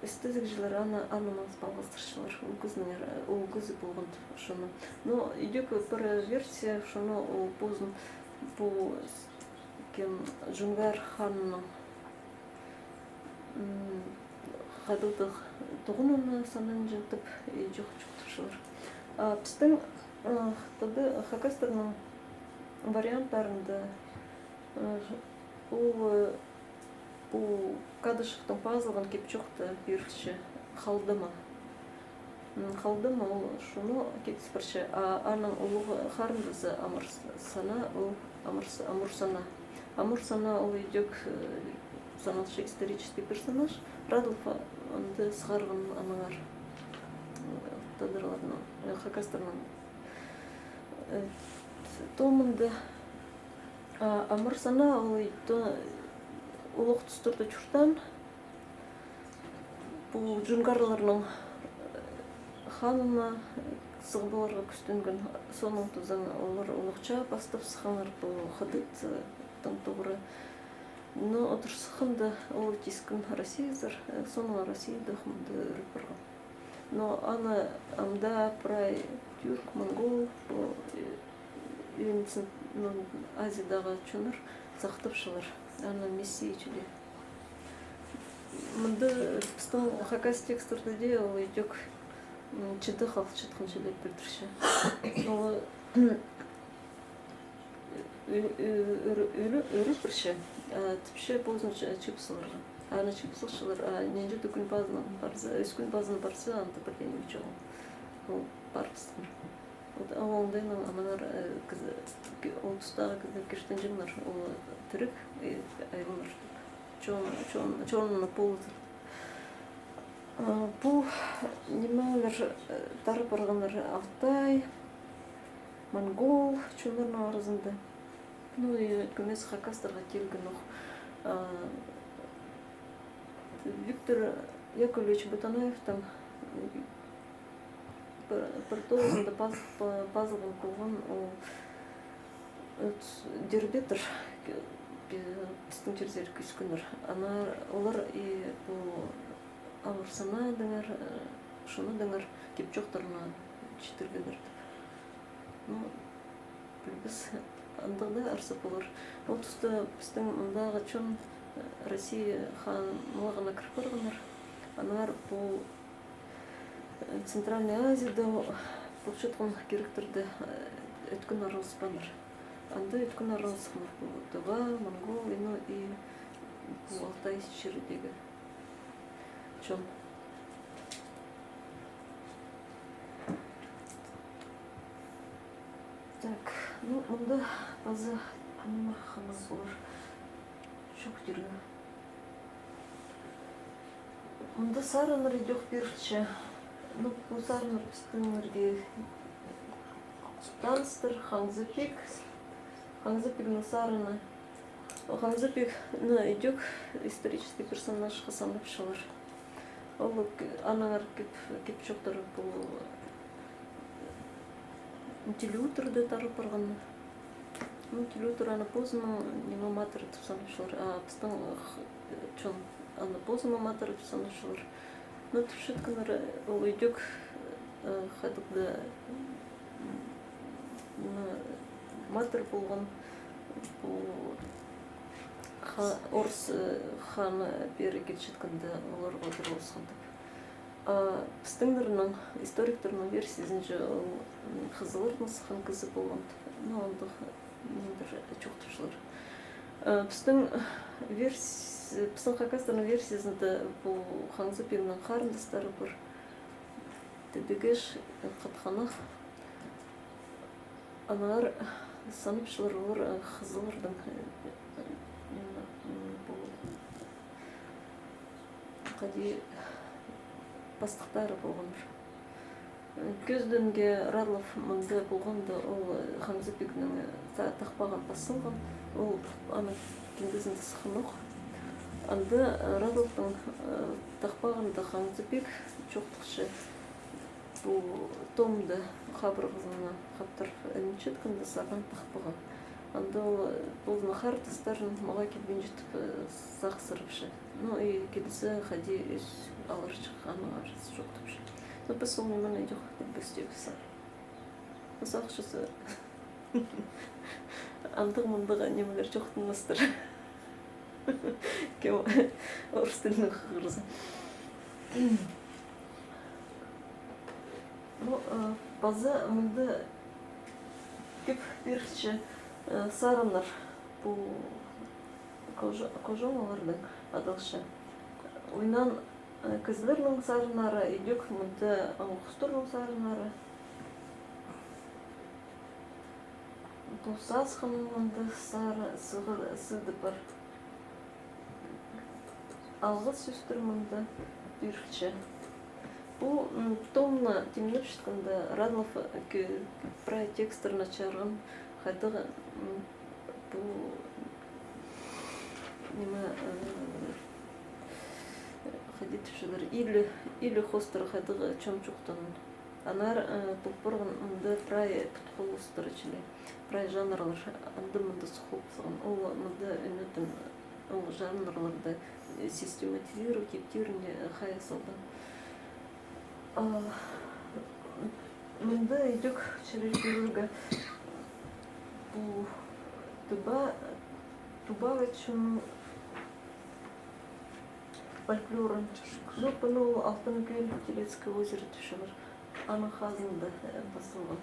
истезігҷілер аны, аны маңат палғалыстырчалар. Ол кізінің, ол кізі полған Шуна. Но идӧк пір версия, Шуна ол позын, пу с-, кем, Джунгар ханның, м, хайдағ-да туғанына сананҷаң тіп, и чох чоохтапчалар. А пістің, а, тада хакастарның варианттарында, а, пу, э, пу Кадышевтің пазылған кип-чоохта пирілче Халдыма. М, Халдыма ол шуны кидіс парча, а аның улуғ харындазы Амыр-Сана, ол Амыр-, Амур-Сана. Амур-Сана ол идӧк, э, саналча исторический персонаж. Радлов анда сығарған аннаңар, э, тадарларның, э, хакастарның, э, томында. А Амыр-Сана ол итті улуғ тустарда чуртаан. Пу джунгарларның, э, ханына сығып аларға кӱстенген. Соонаң тузаң олар улуғ чаа пастап сыхханнар пу хыдаттың тоғыра. Но одыр сыхханда ол тискін Россиязар, э, соонаң Россияда хомда ӱреп парған. Но аны амды прай тюрк, монгол, пу, э, Ӧӧн, ну, Азиядағы чоннар сахтапчалар аны мессия чіли. Мында пістің хакас тексттерде дее ол идӧк, м, чиді халчатхан чіли пілдірче. Ол, м, ӧ-, ӧ-, ӧ-, ӧ-, ӧріп пірче, а, тіпче позын чы-, чыып саларға. Аны чыып салчалар, а нинҷе-де кӱн пазынаң парза, ӱс кӱн пазынаң парза, анда пірдее ниме чоғыл. Ол пар тастаң. Вот, а оңдайнаң аннаңар, э, кізі, ки-, ол тустағы кізі киртінҷеңнер, ол тіріг, э, айғаннар. Чон, чон, чонны полызар. А, пу нимелер, э, тарап парғаннар Алтай, монгол чоннарның аразында. Ну, и кӧмес хакастарға килгенох. А, Виктор Яковлевич Бутанаевтың, м, пір, пір тоозында паз-, па-, пазылған полған ол, э, дербеттер, ке-, пе-, пістің чирзер кӧскеннер. Ана олар и пу Амыр-Санадаңар, э, шуныдаңар кип-чоохтарны читіргеннер тіп. Ну, пілбес, андағ даа арса полар. Ол туста пістің мындағы чон, э, Россия ханлығына кір парғаннар. Аннаңар пу, э, Центральная Азияда полчатхан киректерде, э, ӧткін араласпааннар. Анда ӧткін араласханнар пу Тыва, монгол, ну и пу Алтай чирдегі чон. Так, ну, мында паза ниме хынығ полар. Чоохтирға. Мында сарыннар идӧк пирілче. Ну, пу сарыннар пістіңерге таныстыр, Хаңзы Пик. Хаңзы Пигнің сарыны. Хаңзы Пик, ну, идӧк исторический персонажха санапчалар. Ол к-, аннаңар кип-, кип-чоохтар пу Тилі Утарда тарап парған. Ну, Тилі Утар аны позының ниме матыры тіп санапчалар, а пістің х-, чон аны позының матыры тіп санапчалар. Ну, тіпчеткеннер, ол идӧк, э, хайдағ-да, м, матыр полған, пу ха-, орыс, э, ханы пеер килчеткенде оларға одыр полысхан тіп. А пістіңнернің, историктернің версиязынҷа, ол, м, хызыллардаң сыххан кізі полған тіп. Ну, андағ, м, нандыр чоохтапчалар. А пістің верс-, пістің хакастарның версиязында пу Хаңзы Пигнің харындастары пар. Тедігеш, Хатханах. Аннаңар санапчалар олар, э, хызылларның, э, э, м, пу, хайди, пастыхтары полғаннар. Кӧзідімге, Радлов мында полғанда, ол, э, Хаңзы Пигнің, э, та-, тахпағын пас салған, ол аны киндезінде сыхханох. Анда, э, Радловтың, э, тахпағында Хаңзы Пиг чоохтапча, пу томда хабырғазына хаптар ілінчеткенде сарнаан тахпаға. Анда ол, э, позының харындастарын мағаа килбинче тіп, э, сағыссырапча. Ну, и килзе, хайди ӧс аларҷых, аның арасы чоохтапча. Ну, піс ол нимені идӧк пілбестебіс. Ну, сағысчазы. Андағ-мындағ нимелер чоохтанмастар. Кем орыс тілінең хығырза. Ну, э, паза мында кӧп пирче, э, сарыннар. Пу кожа-, кожоң оларның адалча. Ойнаан, э, кізілернің сарыннары, идӧк мында, э, хустарның сарыннары. Пу сасханның мында сары сығы-, сыды пар. Алғыс сӧстер мында пирче. Пу, м, томны тимнепчеткенде Радлов, э, ке-, прай тексттерні чарған, хайдағ, м, пу, ниме, э, хайди тіпчелер, илі, илі хоостыра хайдағ чон чоохтаан. Аннаңар, э, пол парған мында прай пӱт хоостыра чіли. Прай жанрлар анда-мында сухыл пазылған. Ол мында ӱнетін ол жанрларны, э, систематизировать иттирге, э, хайа салған. А, мында идӧк чарир пирерге пу тыва, тыва чон фольклорын. Ну, пу, ну, ол Алтын Кӧл, Телецкое озеро тіпчелер. Аның хазында, э, пазылған.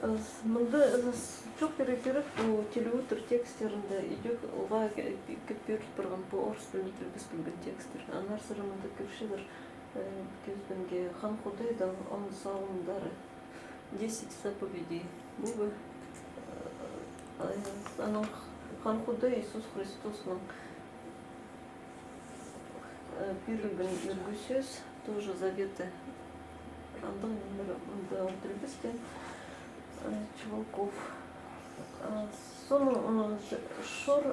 Э, с-, мында, э, с-, чоохтирға кирек, пу телеудур текстерінде идӧк уғаа ке-, ке-, кӧп пиріл парған пу орыс тіліне тілбестелген текстер. Аннаңар сірер мында кӧрчезер, э, кӧзідімге, Хан Худайдаң он салымдары. Десять заповедей. Пу, э, аның Хан Худай Иисус Христосның, э, пирілген ӱлгӱ сӧс, тоже заветі. Андағ нимелер мында ол тілбестең, э, Чулков. Э, соның, э, Шор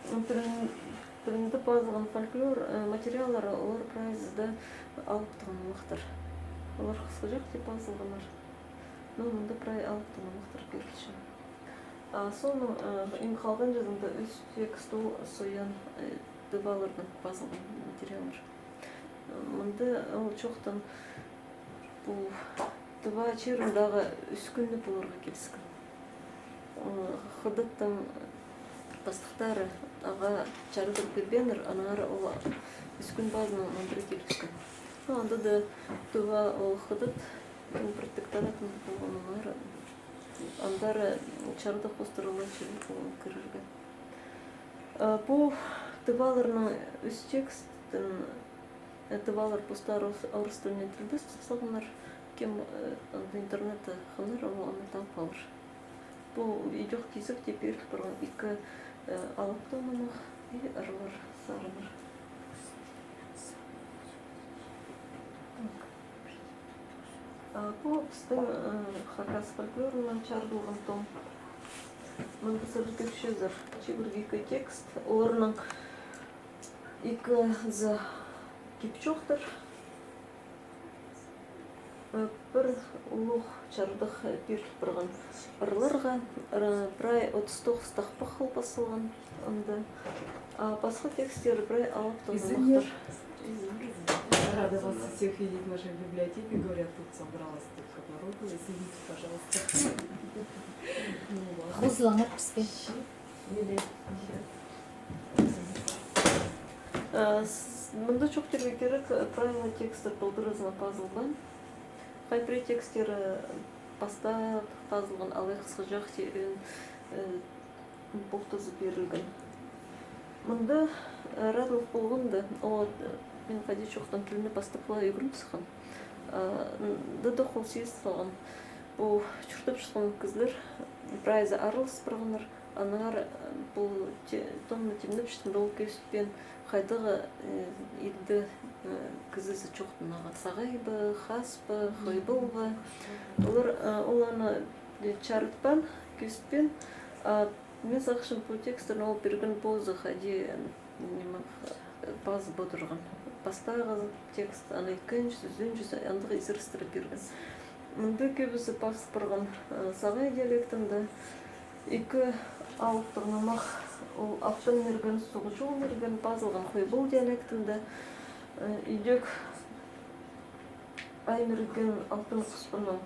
тілін-, тілінде пазылған фольклор, э, материаллары, олар прайзы даа алыптығ нымахтар. Олар хысхаҷах тее пазылғаннар. Ну, мында прай алыптығ нымахтар пирілче. А соның, э, иң халғанҷызында ӱс текст ол соян, э, тывалардаң пазылған материаллар. Мында ол чоохтаан пу тыва чиріндегі ӱс кӱнні поларға киліскен. Ы, хыдаттың пастыхтары ағаа чардығ пирбееннер, аннаңар ол ӱс кӱн пазынаң мындыра килібіскен. Ну, анда даа тыва ол хыдат протекторатында полған, аннаңар андар чардығ хоостыра ла чіли полған кірерге. Э, пу тываларның ӱс текстін, э, тывалар постары орыс, орыс тіліне тілбестеп салғаннар. Кем, э, анда интернетте хынар, ол аны таап алар. Пу идӧк кизекте пиріл парған ікі, э, алыптығ нымах и ырлар, сарыннар. Так. А пу пістің, э, хакас фольклорынаң чарыдылған том. Мында сірер кӧрчезер, чибіргі ікі текст. Оларның ікізі кип-чоохтар. Э, пір улуғ чардых, э, пиріл парған ырларға, ыр-, прай отыс тоғыс тахпах хол пазылған анда. А пасха текстер прай алыптығ нымахтар. Извини. Рада вас всех видеть в нашей библиотеке. Говорят, тут собралось столько народу. Извините, пожалуйста. Ну, ладно. Хозылаңар піске. Или ещё. Э, с-, мында чоохтирға кирек, э, прай ла текстер пылдырызына пазылған. Хай пірее текстері пастап пазылған, алай хысхаҷах тее, э, пултызы пирілген. Мында, э, Радлов полғанда, ол, э, мин хайди чоохтаам, тілні пастап ла ӱгрен сыххан. Э, н-, дыдых ол сизін салған. Пу чуртапчатхан кізілер прайзы аралас парғаннар. Аннаңар, э, пу те-, томны тимнепчеткенде ол кӧзітпеен, хайдағ, э, илде, э, кізізі чоохтанарға. Сағай ба, хас па, хойбал ба. Олар, э, ол аны, э, чарытпаан, кӧзітпеен. А мин сағынчам, пу тексттерні ол пирген позы хайди, э, ниме, э, пазып одырған. Пастағы текст, аны ікінҷізі, ӱзінҷізі, андағ изерістер пирген. Мында кӧбізі пазыл парған, э, сағай диалектінде. Ікі алыптығ нымах, ол Алтын Мирген, Суғ Чол Мирген, пазылған хойбал диалектінде. Э, идӧк Ай Мирген, Алтын Хоспаның,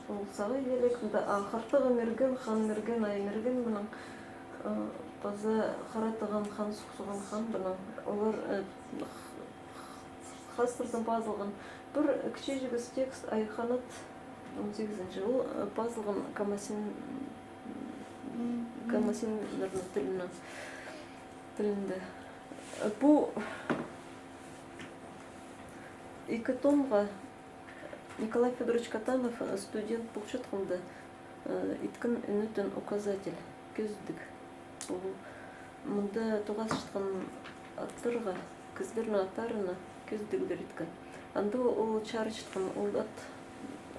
ол Сағай диалектінде, а Хартығ Мирген, Хан Мирген, Ай Мирген мының, э, паза Хара Тыған хан, Сухсуған хан мының, олар, э, х-, х-, хастардаң пазылған. Пір кічіҷек текст, Ай Ханат, он сигізінҷі, ол, э, пазылған Камасин, Камасиннернің тілінең, тілінде. Пу ікі томға Николай Фёдорович Катанов, э, студент полчатханда, э, иткен ӱнетін указатель, кӧзідіг. Ол мында тоғасчатхан аттарға, кізілернің аттарына кӧзідіглер иткен. Анда ол чарчатхан, ол ат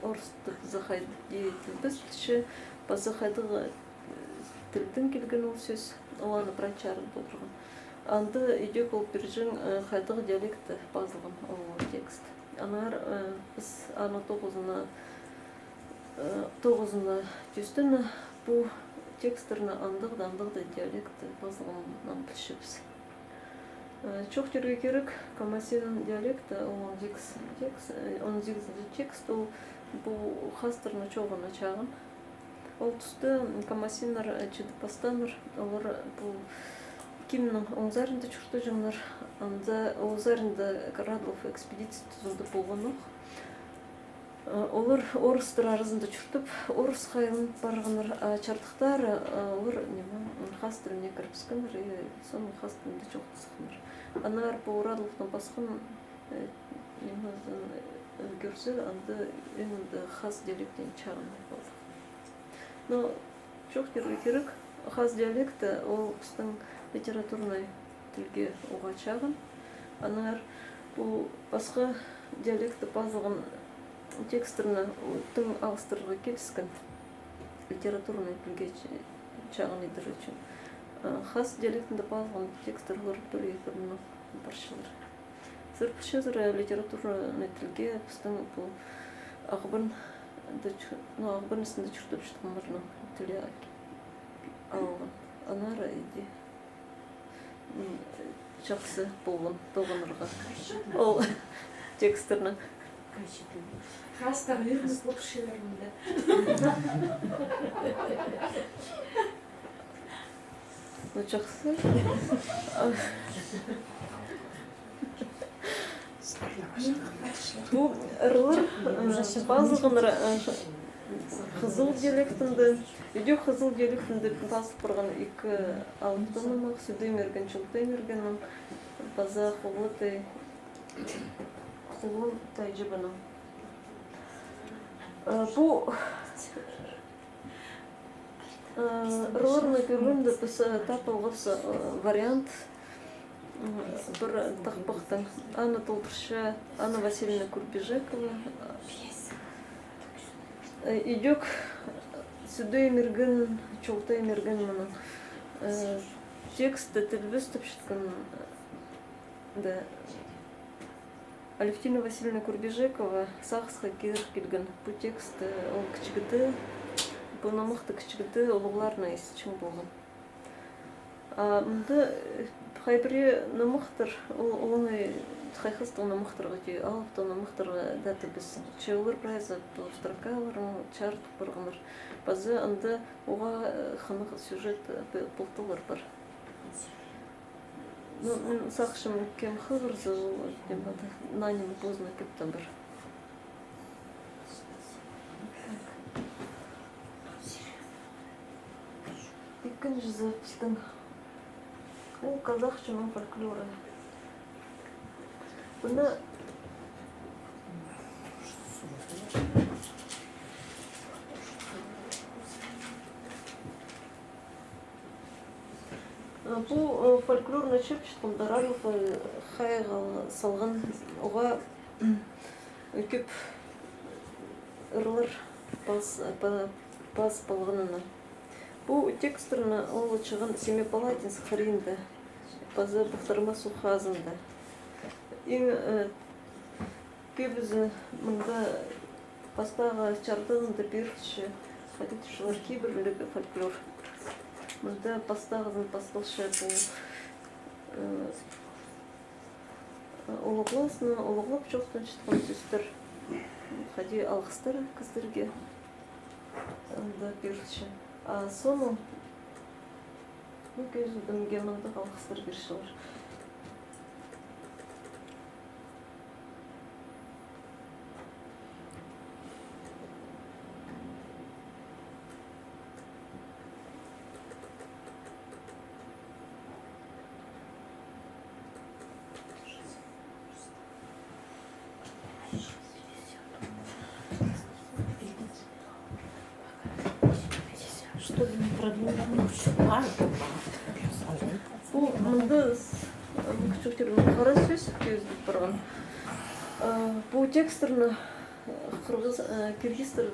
орыс тіп за хайди тілбестелче, паза хайдағ, э, тілдең килген ол сӧс, ол аны прай чарыт полдырған. Анда идӧк ол пирҷең, э, хайдағ диалектте пазылған ол текст. Аннаңар, э, піс аны тоғызына, э, тоғызына тӧстене, пу текстерні андағ даа, андағ даа диалектте пазылғанын пілчебіс. Э, чоохтирға кирек, Камасин диалекті, ол он сигізінҷі текст, э, он сигізінҷі текст, ол пу хастарның чооғына чағын. Ол туста Камасиннер, э, чідіп пастааннар, олар, э, пу Кимнің оң саринда чуртаҷаңнар, анда ол саринда Радлов экспедиция тузында полғанох. Э, олар орыстар аразында чуртап, орысха айланып парғаннар, а чардыхтары, э, олар, ниме, хас тіліне кірібіскеннер, и соның хас тілінде чоохтасханнар. Аннаңар пу Радловтың пасхан, э, нимезін, э, кӧрзе, анда ӧӧнінде хас диалектінең чағын полды. Но чоохтирға кирек, хас диалекті ол пістің литературнай тілге уғаа чағын. Аннаңар пу пасха диалектте пазылған текстерні тың алыстырарға киліскен, литературнай тілге ч-, чағын идер ӱчӱн. А хас диалектінде пазылған текстер олар пір-ікі муң парчалар. Сірер пілчезер, литературнай тілге пістің пу Ағбанда чу-, ну, Ағбан істінде чуртапчатханнарның тілі алылған. Аннаңар иди, м, чахсы полған тоғынарға ол текстерні. Хастар ӧрініп полчалар мында. Ну, чахсы. Пу ырлар, э, пазылғаннар, э, хызыл диалектінде, идӧк хызыл диалектінде пазыл парған ікі алыптығ нымах, Сӱдӧй Мирген, Чолтай Миргеннің, паза Хулутай, Хулун Тайҷыбының. Э, пу Э, ырларны кӧргенде піс, э, тап алғабыс, э, вариант, м, пір тахпахтаң. Аны толдырча Анна Васильевна Курбижекова. Э, идӧк Сӱдӧй Мирген, Чолтай Мирген мының, э, тексті тілбестепчеткен, э, да. Алевтина Васильевна Курбижекова сағысха киріп килген. Пу тексті ол кічігде, пу нымахты кічігде улуғларына исчең полған. А мында, э, хай пірее нымахтар, ол, ол оңай хайхастығ нымахтарға тее, алыптығ нымахтарға даа тібіс. Че олар прайзы пу строкаларын чарыт парғаннар. Паза анда уғаа, э, хынығ сюжет, э, пе-, полталар пар. Ну, мин сағынчам, кем хығырза, ол, кем парды, наа ниме позына кӧп таа пар. Ікінҷізі пістің, ол казахчаның фольклоры. Пу Э, пу, э, фольклорны чӧпчеткенде Радлов, э, хайығ салған уғаа, м, кӧп ырлар пас-, па-, пас полғанына. Пу текстерні ол чыған Семипалатинск хыринда, паза Пахтарма суғ хазында. Иң, э, кӧбізі мында пастағы чардығында пирілче, хайди тіпчелер, кибірліг фольклор. Мында пастағызын пасталча пу, э, Улуғлаасына, улуғлап чоохтанчатхан сӧстер. Хайди алғыстар кізілерге. Анда пирілче. А соонаң, ну, кӧзідімге мындағ алғыстар пирчелер. Что ли, не продвинул? А, пу, мында с-, м, кічігдернің хара сӧс кӧзідіп парған. Э, пу текстерні, э, хырғыз, э, киргизтер,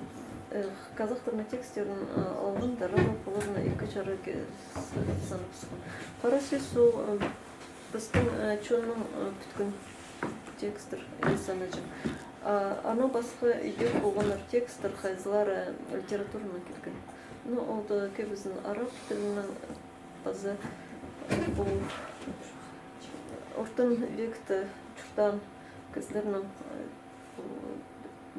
э, казахтарның текстерін, э, алған, тарадып, оларны ікі чарахха с-, санап сыххан. Хара сӧс ол, э, пістің, э, чонның, э, пӱткен текстер, э, санаҷаң. А, анаң пасха идӧк полғаннар текстер, хайзылары литературанаң килген. Ну, ол даа кӧбізін араб тілінең, паза, э, пу ортын векте чуртаан кізілернің, э, пу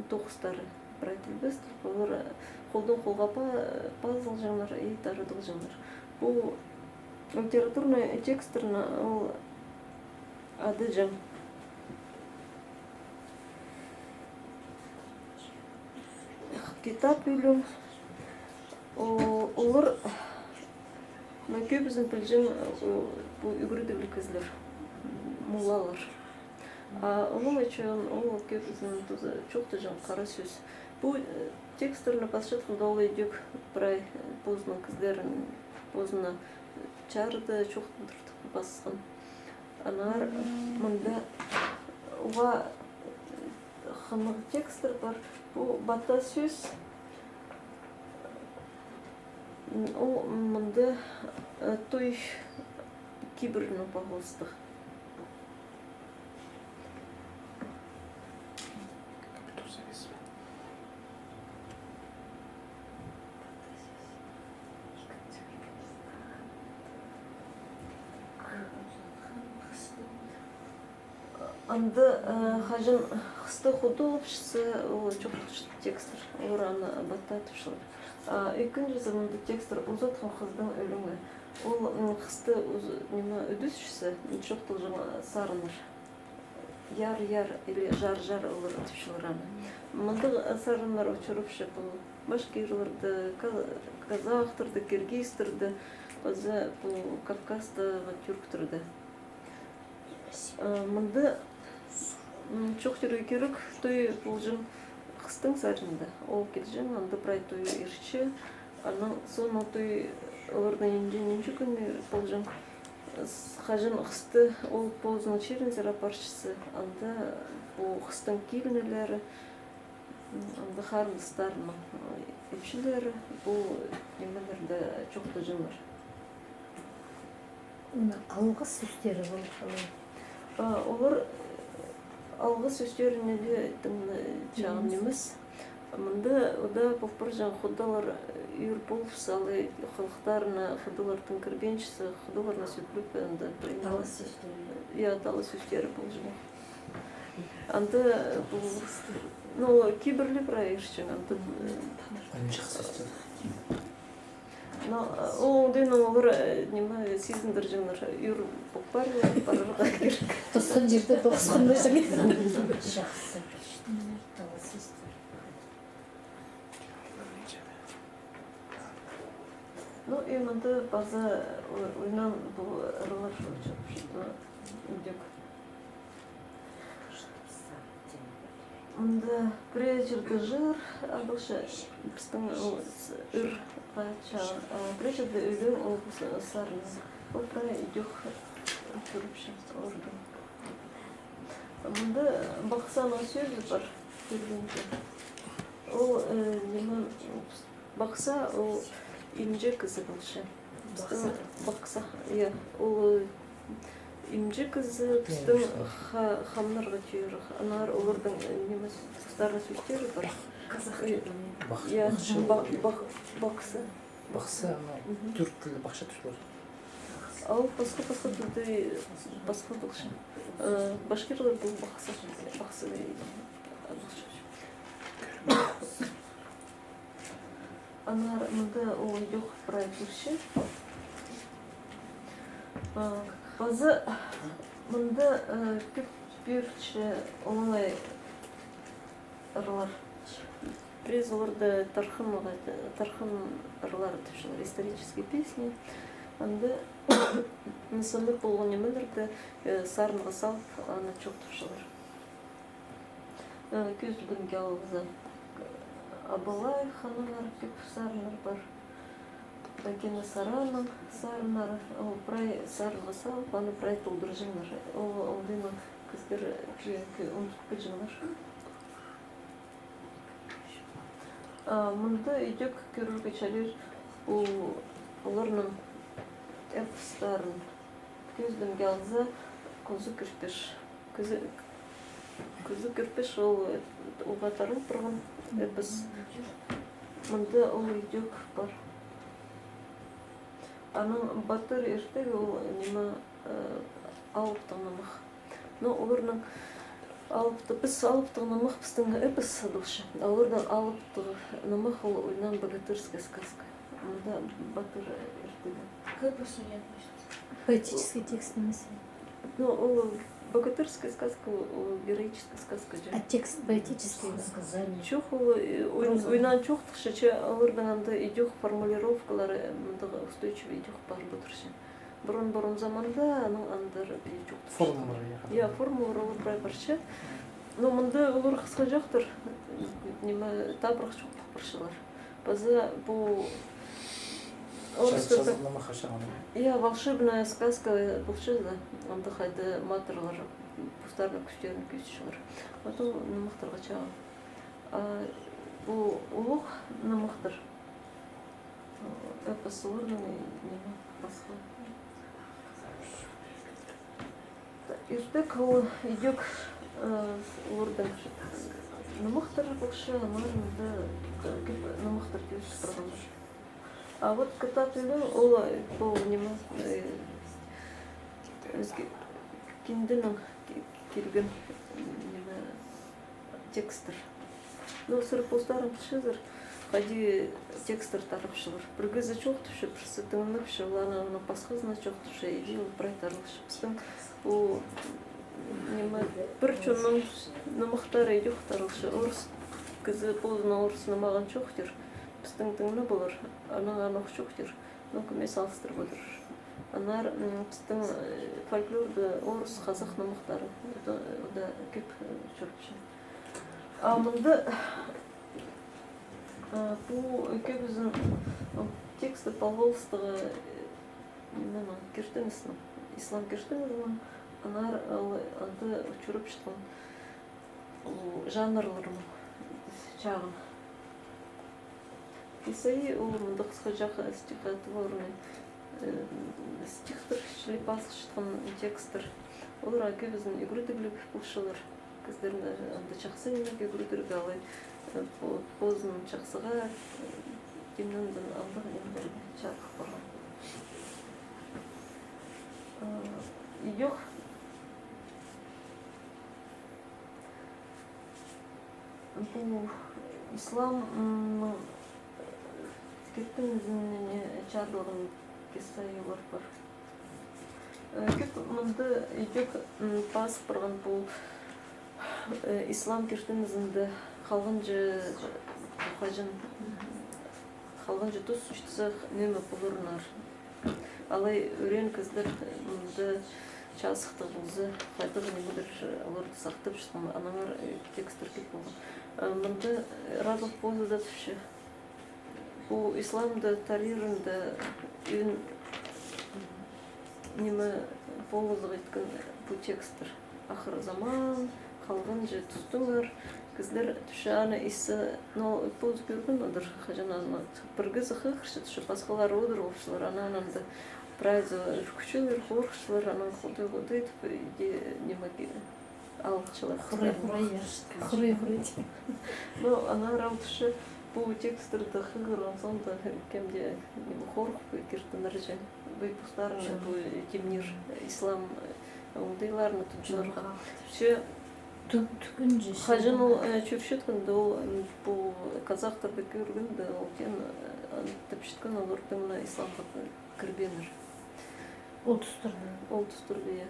тоғыстары прай тілбестір, олар, э, холдаң холға па-, пазылҷаңнар и тарадылҷаңнар. Пу литературный текстерні ол адаҷаң. Китап ӱлӱң, о-, олар, ну, кӧбізін пілҷең, о, пу ӱгредігліг кізілер, муллалар. А олар ӱчӱн ол кӧбізін туса чоохтаҷаң хара сӧс. Пу, э, текстерні пасчатханда ол идӧк прай, э, позының кізілерін, позына, э, чарыда чоохтандырып пасхан. Аннаңар мында уғаа хынығ текстер пар. Пу Бата сӧс. Ол мында, э, той кибірінең пағылыстығ. Анда, э, хаҷан хысты худалапчаза, ол чоохтапча текстер, олар аны Бата тіпчелер. А ікінҷізі мында текстер узатхан хыстың ӧлеңі. Ол, м, хысты уз-, ниме, ӱдӱсчезі, чоохталҷаң сарыннар. Яр-яр или жар-жар олар тіпчелер аны. Мындағ сарыннар учурапча пу башкирлерде, ка-, казахтарда, киргизтерде, паза пу Кавказта, вот, тюрктерде. Э, мында, м, чоохтирға кирек, той полҷаң хыстың саринда. Ол килҷең, анда прай той иртче. Анаң соонда той оларның нинҷе, нинҷе кӱн полҷаң. С-, хаҷан хысты ол позының чирінзер апарчаза, анда пу хыстың килінелері, м, анда харындастарының, ы, ипчілері пу нимелерні чоохтаҷаңнар. Мына алғыс сӧстері полып халай. А, олар, э, алғыс сӧстеріне дее тың, э, чағын нимес. Мында удаа полып парҷаң худалар, э, ӱр полып салай, халыхтарына худалар тың кіргенчізі, худаларны сӧплеп, анда, талас сӧстері. Я, талас сӧстері полҷаң. Анда, э, пу, ну, кибірлі прай иртчең, анда, э, анҷах сӧстер. Но, э, ол оңдайнаң олар, э, ниме, сизіндірҷеңнер, ӱр полып парарға, парарға кирек. Тосхан чирде тоғысханда чаңа. Чахсы. Ну, и мында паза, о-, ойнаан пу ырлар, что, что, идӧк. Мында пірее чирде чыр адалча, пістің ол с-, ыр, а, ча-, а, пірее чирде ӧлең, ол піс-, сарын. Ол прай идӧк чӧріпче орда. Мында Бахсаның сӧзі пар, кӧргенде. Ол, э, ниме, Бахса ол имҷі кізі полча. Пістің Бахса, я, ол, э, имҷі кізі, пістің ха-, хамнарға тӧӧй. Аннаңар оларның, э, ниме, постарының сӧстері пар. Казахтарның. Бах-, я, бахча. Ба-, бах-, бахса. Бахса, ана, мгм, тюрк тілі бахча тіпчелер. Ол пасха, пасха тӱрде, пасха полча. Э, башкирлар пу пасха, пасха, э, полча. Аннаңар мында ол идӧк прай пирче. Э, паза мында, э, кӧп пирче олаңай ырлар. Пірее оларны тархын, тархын ырлары тіпчелер, исторические песни. Анда нысаннығ полған нимелерні, э, сарынға салып, аны чоохтапчалар. Э, кӧзідімге алза, Абылай ханнаңар кӧп сарыннар пар. Бәкене Саранның сарыннары, ол прай сарынға салып, аны прай толдырҷаңнар. Ол, ол дее кізілер ке-, ке-, ундутпаҷаңнар. А, мында идӧк кӧрерге чарир, ол, оларның эпостарын. Кӧзідімге алза, Козы Кӱрпеш. Козы, Козы Кӱрпеш ол, э, уғаа тарал парған эпос. Мында ол идӧк пар. Аның батыр иртігі ол, ниме, э, алыптығ нымах. Но оларның алыптығ, піс алыптығ нымах пістің эпос адалча. А оларның алыптығ нымах ол ойнаан богатырская сказка. Мында батыр иртігі. Как бы су не относится? Поэтический текст нимес пе? Ну, ол богатырская сказка, ол героическая сказка же. А текст поэтический пе? Сказание. Чох, ол, э, ой-, проза. Ойнаан чоохтапча, че оларның анда идӧк формулировкалары, э, мындағ устойчивый идӧк пар полтырча. Пурун-пурун заманда анаң андар піле чоохтапча. Формулалар, я. Я, формулалар ол прай парча. Но мында олар хысхаҷахтар, ниме, табырах чоохтап парчалар. Паза пу орыстарда, я, волшебная сказка полча да, анда хайда матырлар постарының кӱстерін кӧзітчелер. Ото нымахтарға чағын. А пу улуғ нымахтар, эпос оларның, ниме, пасха. Иртек ол идӧк, э, оларның нымахтары полча, аннаңар мында, э, кӧп нымахтар кӧзіт парғаннар. А вот Кытап ӧлең ол, э, пу, ниме, э, ізге-, кинденең ки-, килген, ниме, текстер. Ну, сірер постарың пілчезер, хайди текстер тарапчалар. Пір кізі чоохтапча, пірсі тыңнапча, ол аны, аны пасхазына чоохтапча, иди ол прай таралча. Пістің пу, ниме, пір чонның нымахтары идӧк таралча. Орыс кізі позының орыс нымағын чоохтир, пістің тыңнап полар, анаң аны ох чоохтир. Ну, кӧмес алыстырып одырар. Аннаңар, м, пістің, э, фольклорда орыс, хазах нымахтары. Ол даа, ол даа кӧп, э, чӧріпче. А мында, э, пу кӧбізін, м, тексті палғалыстығы, э, нименің, киртіністің, ислам киртінізінің, аннаңар ол анда чӧріп чатхан ол жанрларның чағын. Кисайы ол мындағ хысхаҷах стихотворный, э, стихтер, чіли пазылчатхан текстер. Олар кӧбізін ӱгредігліг полчалар. Кізілерні анда чахсы нимеге ӱгредерге алай, э, по-, позын чахсыға, э, кемнең дее андағ нимелерге чарых парған. Э, идӧк Пу ислам, м, киртінізіне чарылған кисайылар пар. Э, кӧп мында идӧк, м, пазып парған пу, э, ислам киртінізінде халғанҷы, хаҷан, халғанҷы тус чітсе, ниме поларынар. Алай ӱреен кізілер мында чазыхтығ полза, хайдағ нимелер оларны сахтапчатхан, аннаңар, э, текстер кӧп полған. Э, мында, э, разных позада тіпче. Пу исламда, тарирында ӧӧн ниме полызығ иткен пу текстер. Ахыр заман, халғанҷы тустаңар, кізілер тіпче аны иссе, но позы кӧрген одыр, хаҷан аны пір кізі хығырча тіпче, пасхалар одыр полчалар, анаң анда прайзы ӱркӱчелер, хорыхчалар, анаң Худай, Худай тіп, иди, ниме, ки-, алыпчалар. Хурай, хурай, я. Хурай, хурай тіп. Но аннаңар ол тіпче, Пу тексттерні хығырған соонда кем дее, ниме, хорых киртінер чи. Пу постарына пу тимнир ислам, э, оңдайларына тутчаларға. Че тӱкӱнҷе хаҷан ол, э, чӧпчеткенде ол, м, пу казахтарды кӧргенде, ол тен, э, тіпчеткен оларның на исламға кірбееннер. Ол тустарда. Ол тустарда, я.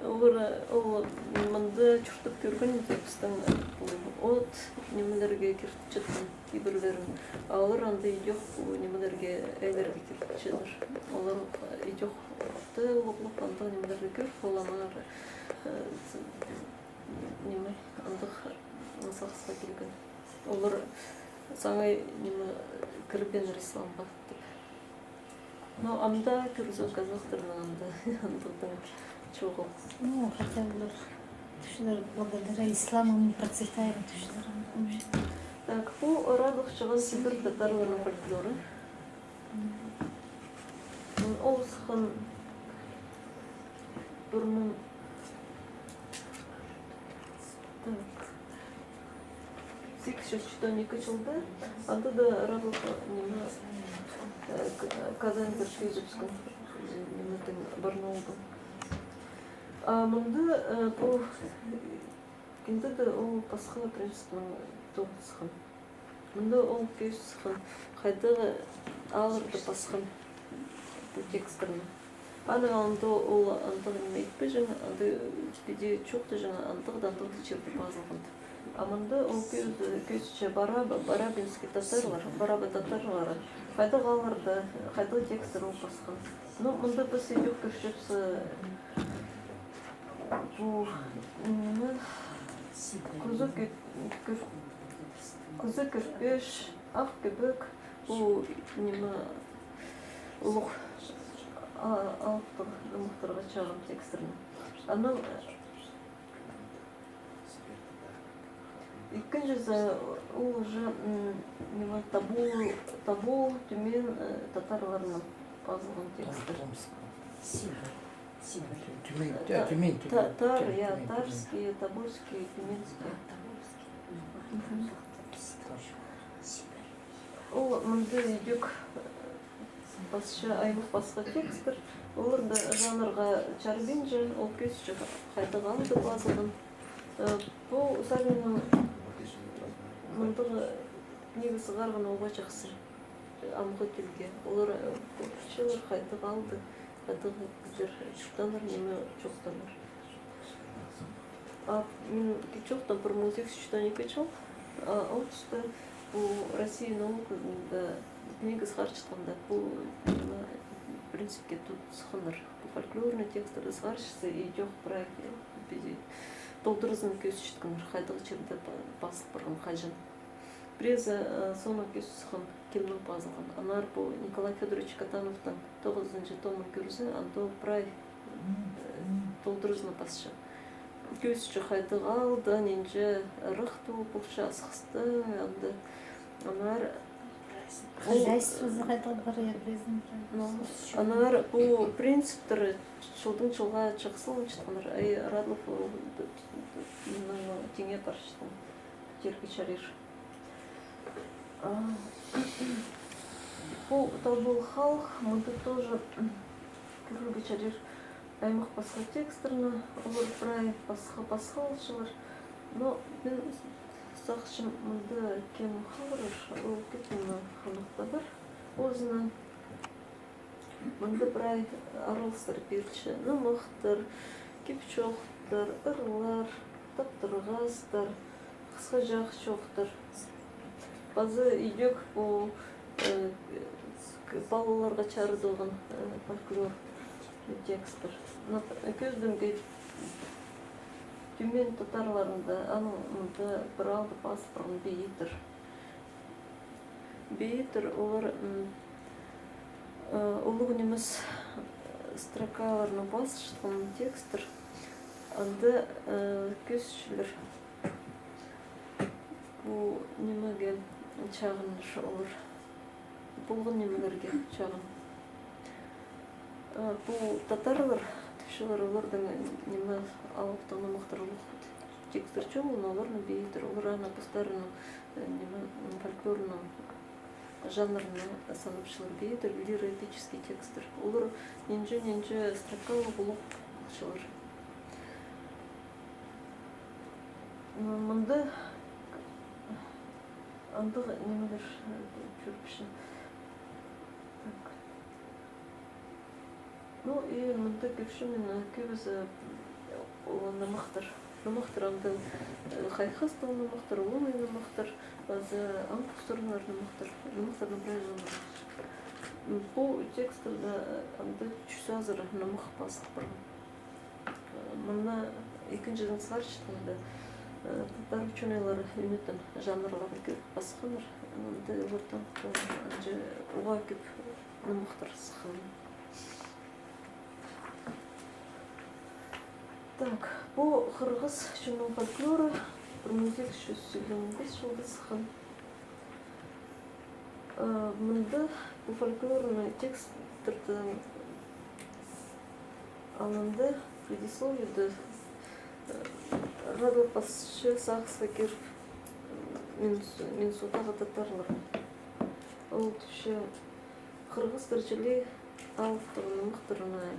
Олар, ол мында чуртап кӧрген, пістің, э, пу от нимелерге киртчеткен кибірлерін. А олар анда идӧк пу нимелерге, айларға киртчелер. Олар идӧк, э, улуғлап андағ нимелерге кӧр, ол аннаңар, э, ниме, андағ сағысха килген. Олар саңай, ниме, кірбееннер исламға тіп. Но анда кӧрзе, казахтарның анда, андағ даа чоғыл. Ну, хотя олар тіпчелер, благодаря исламу мы процветаем, тіпчелер анда. Так, пу ырахтығ чыған Сибирь татарларының фольклоры. Ол сыххан пір муң, так, сигіс чӱс читон ікі чылда, анда даа ырахтығ, ниме, э, К-, Казаньзар кӧзібіскен, ниме, тың Барнаулдаң. А мында, э, пу кинде дее ол пасха принципнең тоғынысхан. Мында ол кӧзідіскен, хайдағ аалларда пасхан пу тексттерні. Анаң анда ол андағ ниме итпеҷең, анда піди чоохтаҷаң, андағ даа, андағ даа чирде пазылған. А мында ол кӧзі-, кӧзітче бараба-, барабинский татарлар, бараба татарлары. Хайдағ аалларда, хайдағ тексттерні ол пасхан. Ну, мында піс идӧк кӧрчебіс, э, пу, м, кӱзі кӧ-, кӧр-, кӱзі кӧркеш, ах кӧбік, пу, ниме, улуғ, а, алыптығ нымахтарға чағын тексттерні. Анаң, ікінҷізі, ол уже, м, ниме, Тобол, Тобол, Тюмень, э, татарларынаң пазылған текстер. Томск. Сибирь. Сибирь. Тюмень, та-, Тюмень, Тюмень, татар, Тюмень, я, Тюмень. Татарский, тобольский, тюменский. Мгм. Ол мында идӧк, э, пасча аймах пасха текстер. Оларны жанрға чарбинча, ол кӧзітче хайдағ аалда пазылған. Э, пу Савинның мындағ книга сығарған уғаа чахсы. Амғы тілге. Олар, э, кӧзітчелер хайдағ аалда, хайдағ кізілер чуртааннар, ниме чоохтааннар. А мин килчеткен пір муң сигіс чӱс читон ікі чыл, а, ол туста пу «Россия» наука книга сығарчатханда, пу, м, принципке тудысханнар. Пу фольклорный тексттерні сығарчатса, идӧк прай, э, піди толдыразынаң кӧзітчеткеннер, хайдағ чирде па-, пазыл парған, хаҷан. Пірезі, э, соонаң кӧзітіскен, кемнең пазылған. Аннаңар пу Николай Фёдорович Катановтың тоғызынҷы томын кӧрзе, анда прай, э, толдыразынаң пасча. Кӧзітче хайдағ аалда, нинҷе ырах тоо полча, асхыстығ анда. Аннаңар хозяйствозы хайдағ пар, я, пірезін. Ну, аннаңар пу принциптер чылдаң чылға чахсыланчатханнар, ай, Радлов, ол, ну, тиңе парчатхан. Тирге чарир. А, пу «Тобол» халых, мында тоже, м, кӧрерге чарир аймах пасха тексттерні, олар прай пасха, пасха алчалар. Но мин сағынчам, мында кем хығырар, ол кӧп ниме хынығ табар. Озына Мында прай араластар пирче: нымахтар, кип-чоохтар, ырлар, таптырғастар, хысхаҷах чоохтар. Пазы идӧк пу, э, к-, палаларға чарыдылған, э, фольклор текстер. Нап-, кӧзідімге, Тюмень татарларында, аның мында пір аалда пазыл парған бейіттер. Бейіттер, олар, м, э, улуғ нимес, э, строкаларны пазылчатхан текстер, анда, э, кӧзітчелер. Пу нимеге чағын олар. Полған нимелерге чағын. Э, пу татарлар, тіпчелер, оларның ниме алыптығ нымахтар улуғ. Текстер чоғыл, но оларны пеедір. Олар аны постарының, э, ниме, м, фольклорның жанрына санапчалар, пеедір лиро-эпический текстер. Олар нинҷе-нинҷе строкалығ полчалар. М, мында андағ нимелер, э, чӧріпче. Так. Ну, и мында кӧрчем мин, э, кӧбізі, э, ол нымахтар. Нымахтар анда, э, хайхастығ нымахтар, улуғ нымахтар, паза аң хустарынар нымахтар. Нымахтарның прай жанры. М, пу тексттерде, э, анда чӱс азыра нымах пазыл парған. Э, мына ікінҷізін сығарчатханда, э, татар учёныйлары ӱнетін жанрларын кӧріп пасханнар. Анда олардаң, э, анҷа уғаа кӧп нымахтар сыххан. Так, пу хырғыс чонның фольклоры пір муң сигіс чӱс сексен пис чылда сыххан. Э, мында пу фольклорный тексттернің алнында, предисловиеде, э, Радлов пасча сағысха киріп, Мин-, Миннесотаға татарлар. Ол тіпче, хырғыстар чіли алыптығ нымахтарны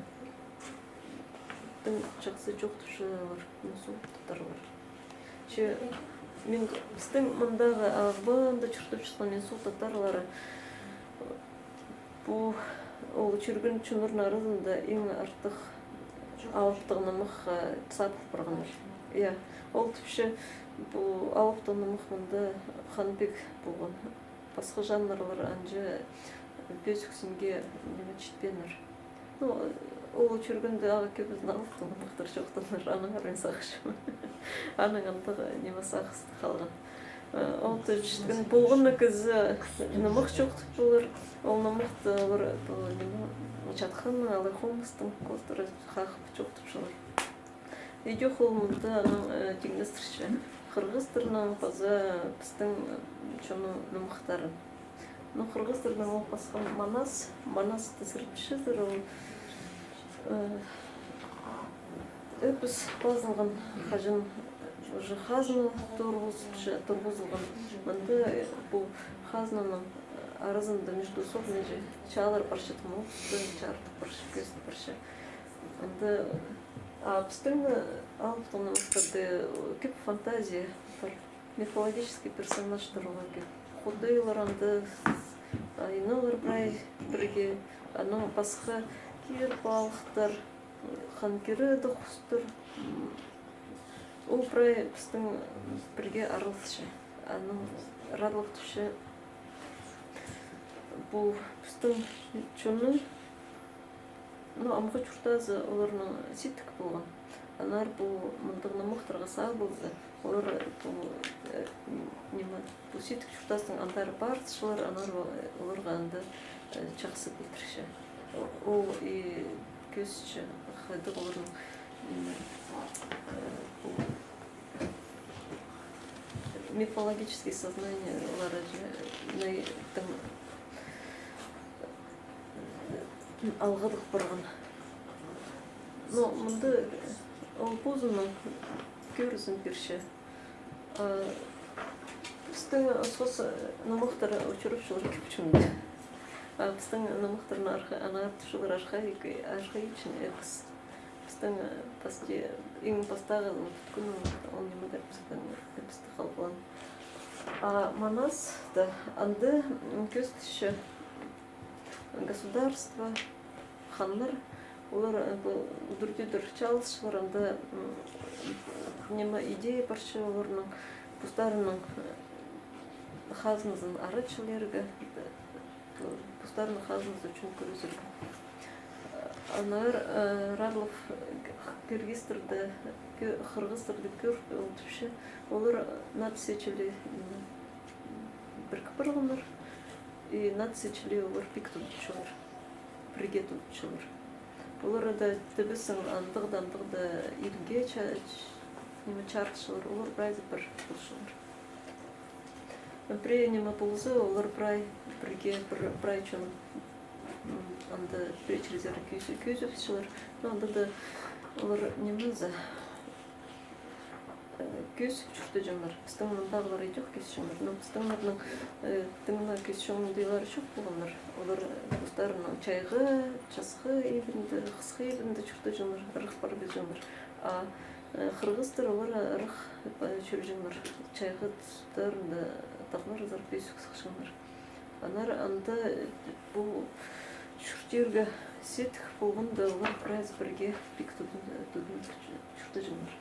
тың чахсы чоохтапчалар, Миннесота татарлар. Че мин, пістің мындағы Ағбанда чуртапчатхан Миннесота татарлары, пу, ол чӧрген чоннарның аразында иң артых алыптығ нымах, э, сабыл парғаннар. Я, ол тіпче, пу алыптығ нымах мында Ханбиг полған. Пасха жанрлар анҷа пӧзік синге ниме читпееннер. Ну, ол чӧргенде ағаа кӧбізін алыптығ нымахтар чоохтааннар, аннаңар мин сағынчам. Анаң андағ ниме сағыс халған. Э, ол тіпчеткен полған на кізі нымах чоохтап полар. Ол нымахты олар, пу, ниме, чатханнаң, алай хомыстаң хоостыра хағып чоохтапчалар. Идӧк ол мында анаң, э, тиңнестірче хырғыстарның паза пістің, э, чонның нымахтарын. Ну, хырғыстарның ол пасхан Манас, Манасты сірербіс чӧрчезер, ол, э, эпос пазылған, хаҷан уже хазна турғызылча-, турғызылған. Мында, э, пу хазнаның аразында междуусобный чаалар парча, тым ол тусты чарыдып парча, кӧзіт парча. Анда, а, пістің, э, алыптығ нымахтарда, э, кӧп фантазия пар. Мифологический персонажтар олар кӧп. Худайлар анда, айналар прай пірге, анаң пасха кир палыхтар, хан кирі дее хустар. М, ол прай пістің пірге араласча. Анаң Радлов тіпче, пу пістің чонның Ну, амғы чуртазы оларның сидік полған. Аннаңар пу мындағ нымахтарға сабылза, олар пу, э, ниме, пу сидік чуртазының андар парысчалар, аннаңар ол, э, оларға анда, э, чахсы пілдірче. О-, ол и кӧзітче, хайдағ оларның, ниме, э, пу мифологический сознаниелары же, най-, тың алғадығ парған. Но мында ол позының кӧрізін пирче. А, пістің осхас, э, нымахтар учурапчалар кӧп чонда. А пістің нымахтарны арха-, аннаңар тіпчелер архаик-, архаичный эпос. Пістің, э, пасти, иң пастағы, ну, пӱткӱн, ол ниме дее пістің эпосты халғалаан. А Манас та анда, м, кӧзітче государство, ханнар, олар, э, пу, удур-тӧдір чааласчалар, анда, м, ниме, идея парча оларның, постарының, э, хазназын арачыларға, э, пу, постарының хазназы ӱчӱн кӱрезерге. Аннаңар, э, Радлов киргизтерді, кӧ-, хырғыстарды кӧріп, ол тіпче, олар нация чіли, м, пірік парғаннар. И нация чіли олар пик тудынчалар, пірге тудынчалар. Олар анда тібісін андағ даа, андағ даа илге ча-, ч-, ниме, чарытчалар, олар прайзы пір полчалар. Пірее ниме полза, олар прай, пірге, пір, прай чон, м, анда пірее чіли кӧзі-, кӧзібісчелер. Но анда даа олар ниме за, кӧзік чуртаҷаңнар. Пістің мындағылар идӧк кӧзітчеңнер. Но пістіңнернің, э, тың на кӧзітчең оңдайлары чох полғаннар. Олар, э, постарының чайғы, часхы ибінде, хысхы ибінде чуртаҷаңнар, ырах парбаҷаңнар. А, э, хырғыстар олар ырах, э, чӧрҷеңнер. Чайғы тустарында тағларзар кӧзік сыхчаңнар. Аннаңар анда, э, пу чуртирға сидік полғанда олар прайзы пірге пик тудын-, тудынып чуртаҷаңнар.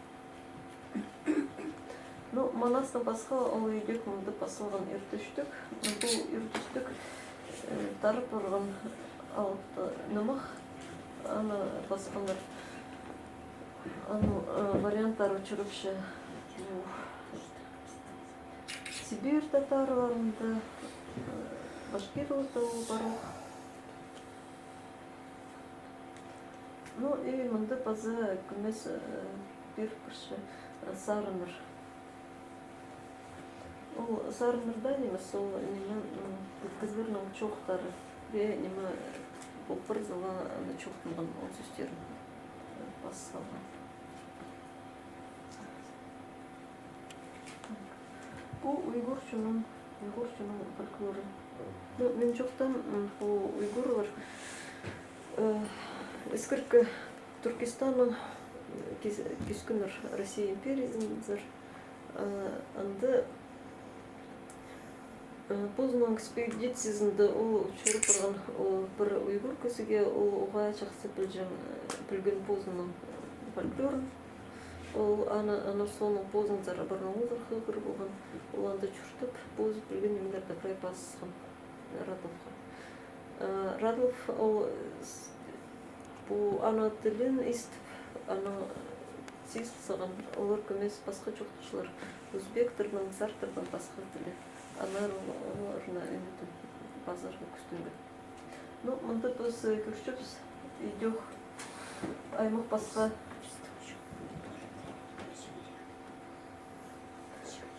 Ну, Манастаң пасха ол идӧк мында пазылған ир тӱстӱк. Пу ир тӱстӱк, э, тарап парған алып, э, нымах, аны пасханнар. Аның, э, варианттары чӧріпче, ну, Сибирь татарларында, э, башкирларда ол парох. Ну, и мында паза кӧмес, э, пир пирче, э, сарыннар. Ол сарыннар даа нимес, ол ниме, м, кізілернің чоохтары. Пе, ниме, ол пір зыла аны чоохтанған, ол сӧстерін, э, пас салған. Пу уйгур чонның, уйгур чонның фольклоры. Ну, мин чоохтаам, м, пу уйгурлар, э, іскі Туркестаннаң, э, кис-, кӧскеннер Россия империязынзар. Э, анда Э, позының экспедициязында ол чӧріп парған, ол пір уйгур кізіге, ол уғаа чахсы пілҷең, э, пілген позының, э, фольклорын. Ол аны, аны соонаң позынзар Барнаулзар хығыр полған. Ол анда чуртап, позы пілген нимелерні прай пазысхан Радловха. Э, Радлов ол, э, с-, пу ана тілін истіп, анаң сис саған, олар кӧмес пасха чоохтаҷаңнар. Узбектернің, сарттарның пасха тілі. Аннаңар ол, оларны ӱнетін пазарға кӱстенген. Ну, мында піс, э, кӧрчебіс, идӧк аймах пасха,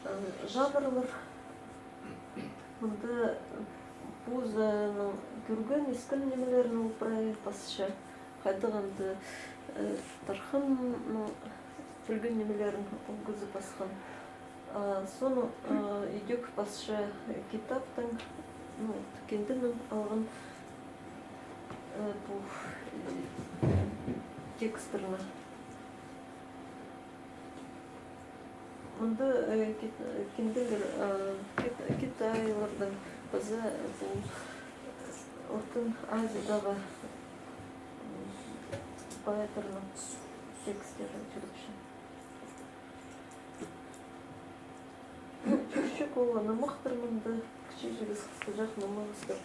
э, жанрлар. Мында позының кӧрген, искен нимелерін ол прай пасча. Хайдағ анда, э, тархынның пілген нимелерін ол кізі пасхан. А, соонаң, э, идӧк пасча, э, китаптаң, ну, кинденең алған, э, пу, э, текстерні. Мында, э, кит-, кинделер, э, кит-, китайлардаң паза, э, пу, э, Ортын Азиядағы, м, поэттарның текстері чӧріпче. Ну, чӧрче ол нымахтар мында, кічіҷегес хысхаҷах нымахтар.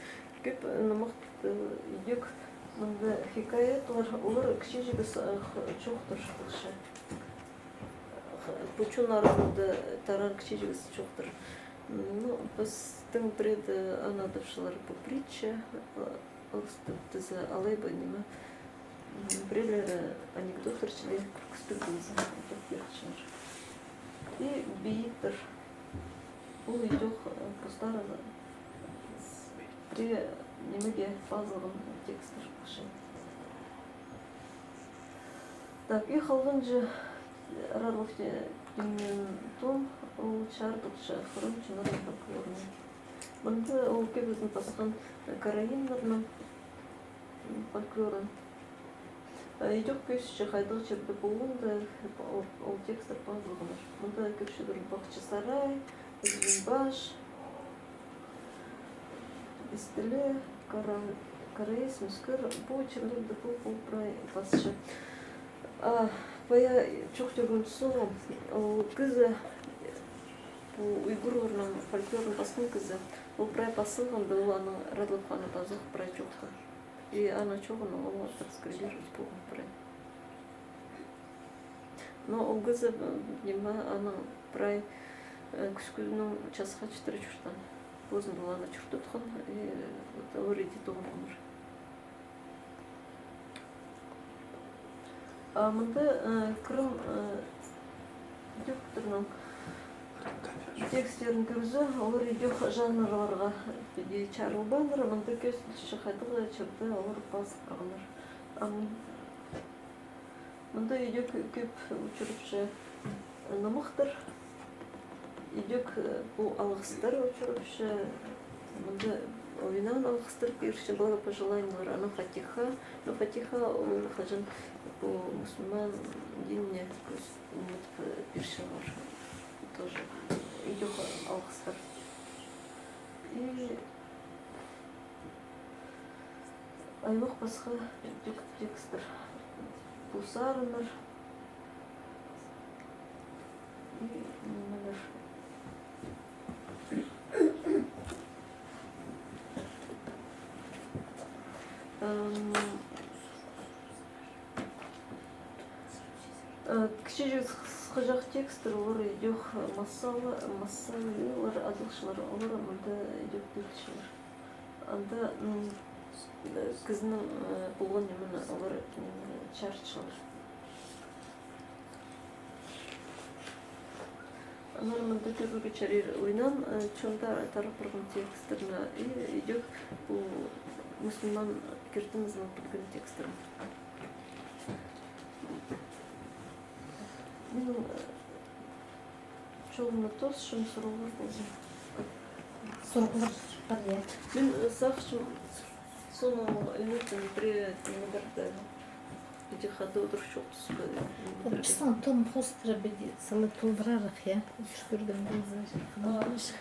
Кӧп нымахтар, э, идӧк мында хикаятлар, олар кічіҷегес, э, х-, чоохтар чыылча. Пу чон аразында таран кічіҷегес чоохтар. Ну, пістің пірееде аны адапчалар пу притча, орыстап тізе, алай ба ниме. Пірелері анекдоттар чіли, кӱстіг полза, айтып пирчелер. И бейіттер. Ол идӧк, э, постары пірее нимеге пазылған текстер полча. Так, и халғанҷы Радлов тиңнеен том, ол чарыдылча Хырым чоннарының фольклорына. Мында ол кӧбізін пасхан, э, караимнарның, м, фольклорын. Э, идӧк кӧзітче, хайдағ чирде полғанда ол, ол текстер пазылғаннар. Мында кӧрчезер Бахчасарай, Ӱзінбаш, Истіле, Кара-, Караис, Мӱскір, пу чирлерде пу, пу прай пасча. А пая чоохтирға сооғам, ол кізі, пу уйгурларның фольклорын пасхан кізі, ол прай пазылғанда, ол аның Радловха аны пазох прай чоохтаан. И аны чооғын ол транскрибировать полған прай. Но ол кізі, э, ниме, аның прай, э, кӱскӱннең часха читіре чуртаан. Позын ол аны чуртатхан, и вот олар иди тоғынғаннар. А мында, э, Крым, э, идӧктернің текстерін кӧрзе, олар идӧк жанрларға иди чарылбааннар, мында кӧзіділче, хайдағ чирде олар пазып парғаннар. Ам Мында идӧк кӧп учурапча Нымахтар, идӧк, э, пу алғыстар, во-первых, мында ойнаан алғыстар пирче, благопожеланиелер, анаң фатиха. Ну, фатиха ол хаҷан пу мусульман диніне кӧзіт, ниме, э, пирчелер. Тоже идӧк алғыстар. И аймах пасха тӱк текстер. Пу сарыннар. И нимелер. Ам, э, кічіҷек хысхаҷах текстер, олар идӧк масала, масалалар, адалчалар, олар мында идӧк пирілчелер. Анда, м, э, кізінің, э, полған нимені олар, м, чарытчалар. Аннаңар мында кӧрерге чарир ойнаан, э, чонда тарап парған текстерні, и идӧк пу мусульман киртінізінең пілген текстерін. Мин, э, чолымны тоосчам, сурығлар полза. Сурығлар пар, я. Мин, э, сағынчам, соны ӱнетін пірее нимелерді піди хада одырып чоохтаспа. Пістің том хоостыра піди сала толдырарах, я. Ӱр кӧрген полза. А, пістің,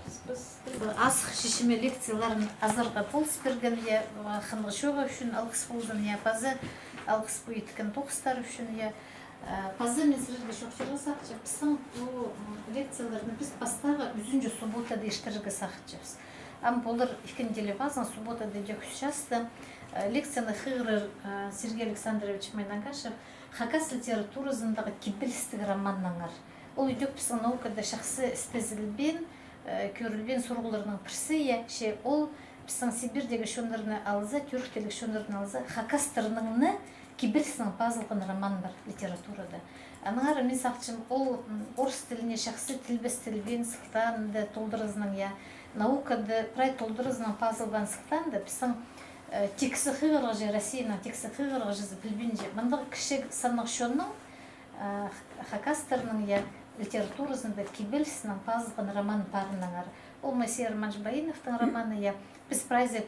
піс, піс, піс. Азых чечеме лекцияларын азарға полыс пирген, я, хынығ чоғы ӱчӱн алғыс ползын, я, паза алғыс пу иткен тоғыстар ӱчӱн, я. Э, паза мин сірерге чоохтирға сағынчам, пістің пу, м, лекцияларны піс пастағы ӱзінҷі субботада иртірерге сағынчабыс. Ам полар ікінҷі ле пазың, субботада идӧк ӱс часта, э, лекцияны хығырар, э, Сергей Александрович Майнагашев хакас литературазындағы кибелістіг романнаңар. Ол идӧк пістің наукада чахсы істезілбеен, э, кӧрілбеен сурығларның пірсі, я, че ол пістің Сибирьдегі чоннарны алза, тӱрк тілліг чоннарны алза, хакастарның на кибелістінең пазылған роман пар литературада. Аннаңар мин сағынчам, ол, м, орыс тіліне чахсы тілбестелбеен сылтаанда толдыразынаң, я, наукада прай толдыразынаң пазылбаан сылтаанда пістің, э, тиксі хығырығҷы, Россияның тиксі хығырығҷызы пілбинче, мындағ кічіг саннығ чонның, э, х-, хакастарның, я, литературазында кибелістінең пазылған роман парынаңар. Ол Моисей Романович Баиновтың романы, я, піс прайзы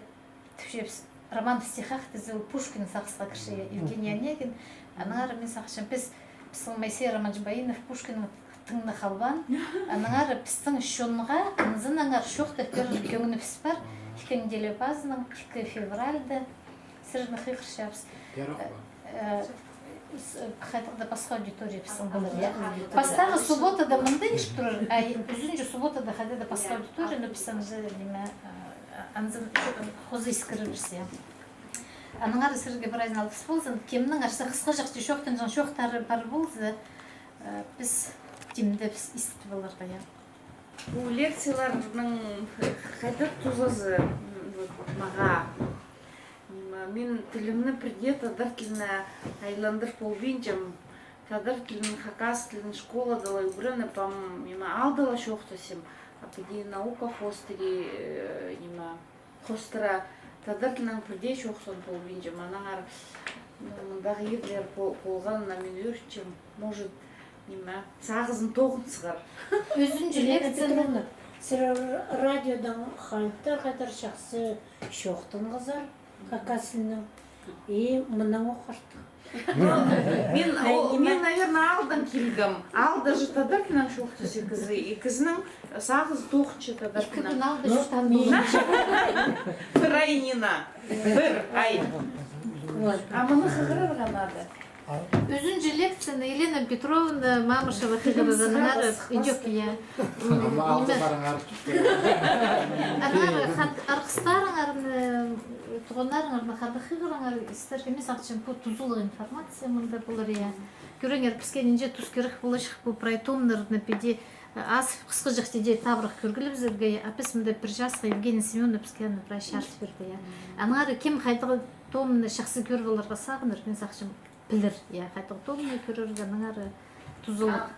тіпчебіс, роман в стихах тізе, ол Пушкин сағысха кірче, я, Евгений Онегин. Аннаңар мин сағынчам, піс, пістің Моисей Романович Баинов Пушкиннің тыңнаң халбаан. Аннаңар пістің чонға анзынаңар чоохтап пирер кӧңнібіс пар. Ікінҷі ле пазының, ікі февральда. Сірерні хығырчабыс. Пеер ох па? Э, с-, хайдағ-да пасха аудитория пістің полар, я. Пастағы субботада мында ирт турар, а ӱзінҷі субботада хайдағ-да пасха аудитория, но піс анзы, ниме, э, анзын хоза искірербіс, я. Аннаңар сірерге прайзына алғыс ползын, кемнің арса хысхаҷахти чоохтанҷаң чоохтары пар полза, э, піс тимдебіс истіп аларға, я. Пу лекцияларның хайдағ тузазы, м, вот, мағаа. М, мин тілімні пірдее тадар тіліне айландыр полбинчам. Тадар тілін, хакас тілін школада ла ӱгреніп, ам, ниме, аалда ла чоохтасчам. А піди наука хоостыра, э, ниме, хоостыра тадар тілінең пірдее чоохтан полбинчам. Аннаңар, ну, мындағы ирлер пол-, полғанына мин ӧрінчем. Может, ниме, сағызым тоғын сығар. Ӱзінҷі Елена лекцияны Петровна, сірер радиодаң хайдар-хайдар чахсы чоохтанғазар хакас тілінең. И мынаң ох артых. Мин, ай, ол, ниме, мин, наверное, аалдаң килгем. Аалда же тадар тілінең чоохтасча кізі, и кізінің сағызы тоғынча тадар тілінең. Ікі кӱн аалда чоохтаан полған. Пір ай, Нина. Пір ай. Вот. А мыны хығырарға надо. Ӱзінҷі лекцияны Елена Петровна Мамышева хығырар, аннаңар идӧк, я. М, ниме, аннаңар хат-, арғыстарыңарны, туғаннарыңарны хада хығырыңар, истерге, мин сағынчам, пу тузалығ информация мында полар, я. Кӧріңер, піске нинҷе тус кирек поларҷых, пу прай томнарны піди, э, аз хысхаҷахти даа табырах кӧргілібізерге, я. А піс мында пір часха, Евгений Семёнович піске аны прай чарыт пирді, я. Аннаңар кем хайдағ томны чахсы кӧр поларға сағынар, мин сағынчам, пілер, я, хайдағ томны кӧрерге, аннаңар тузалығ.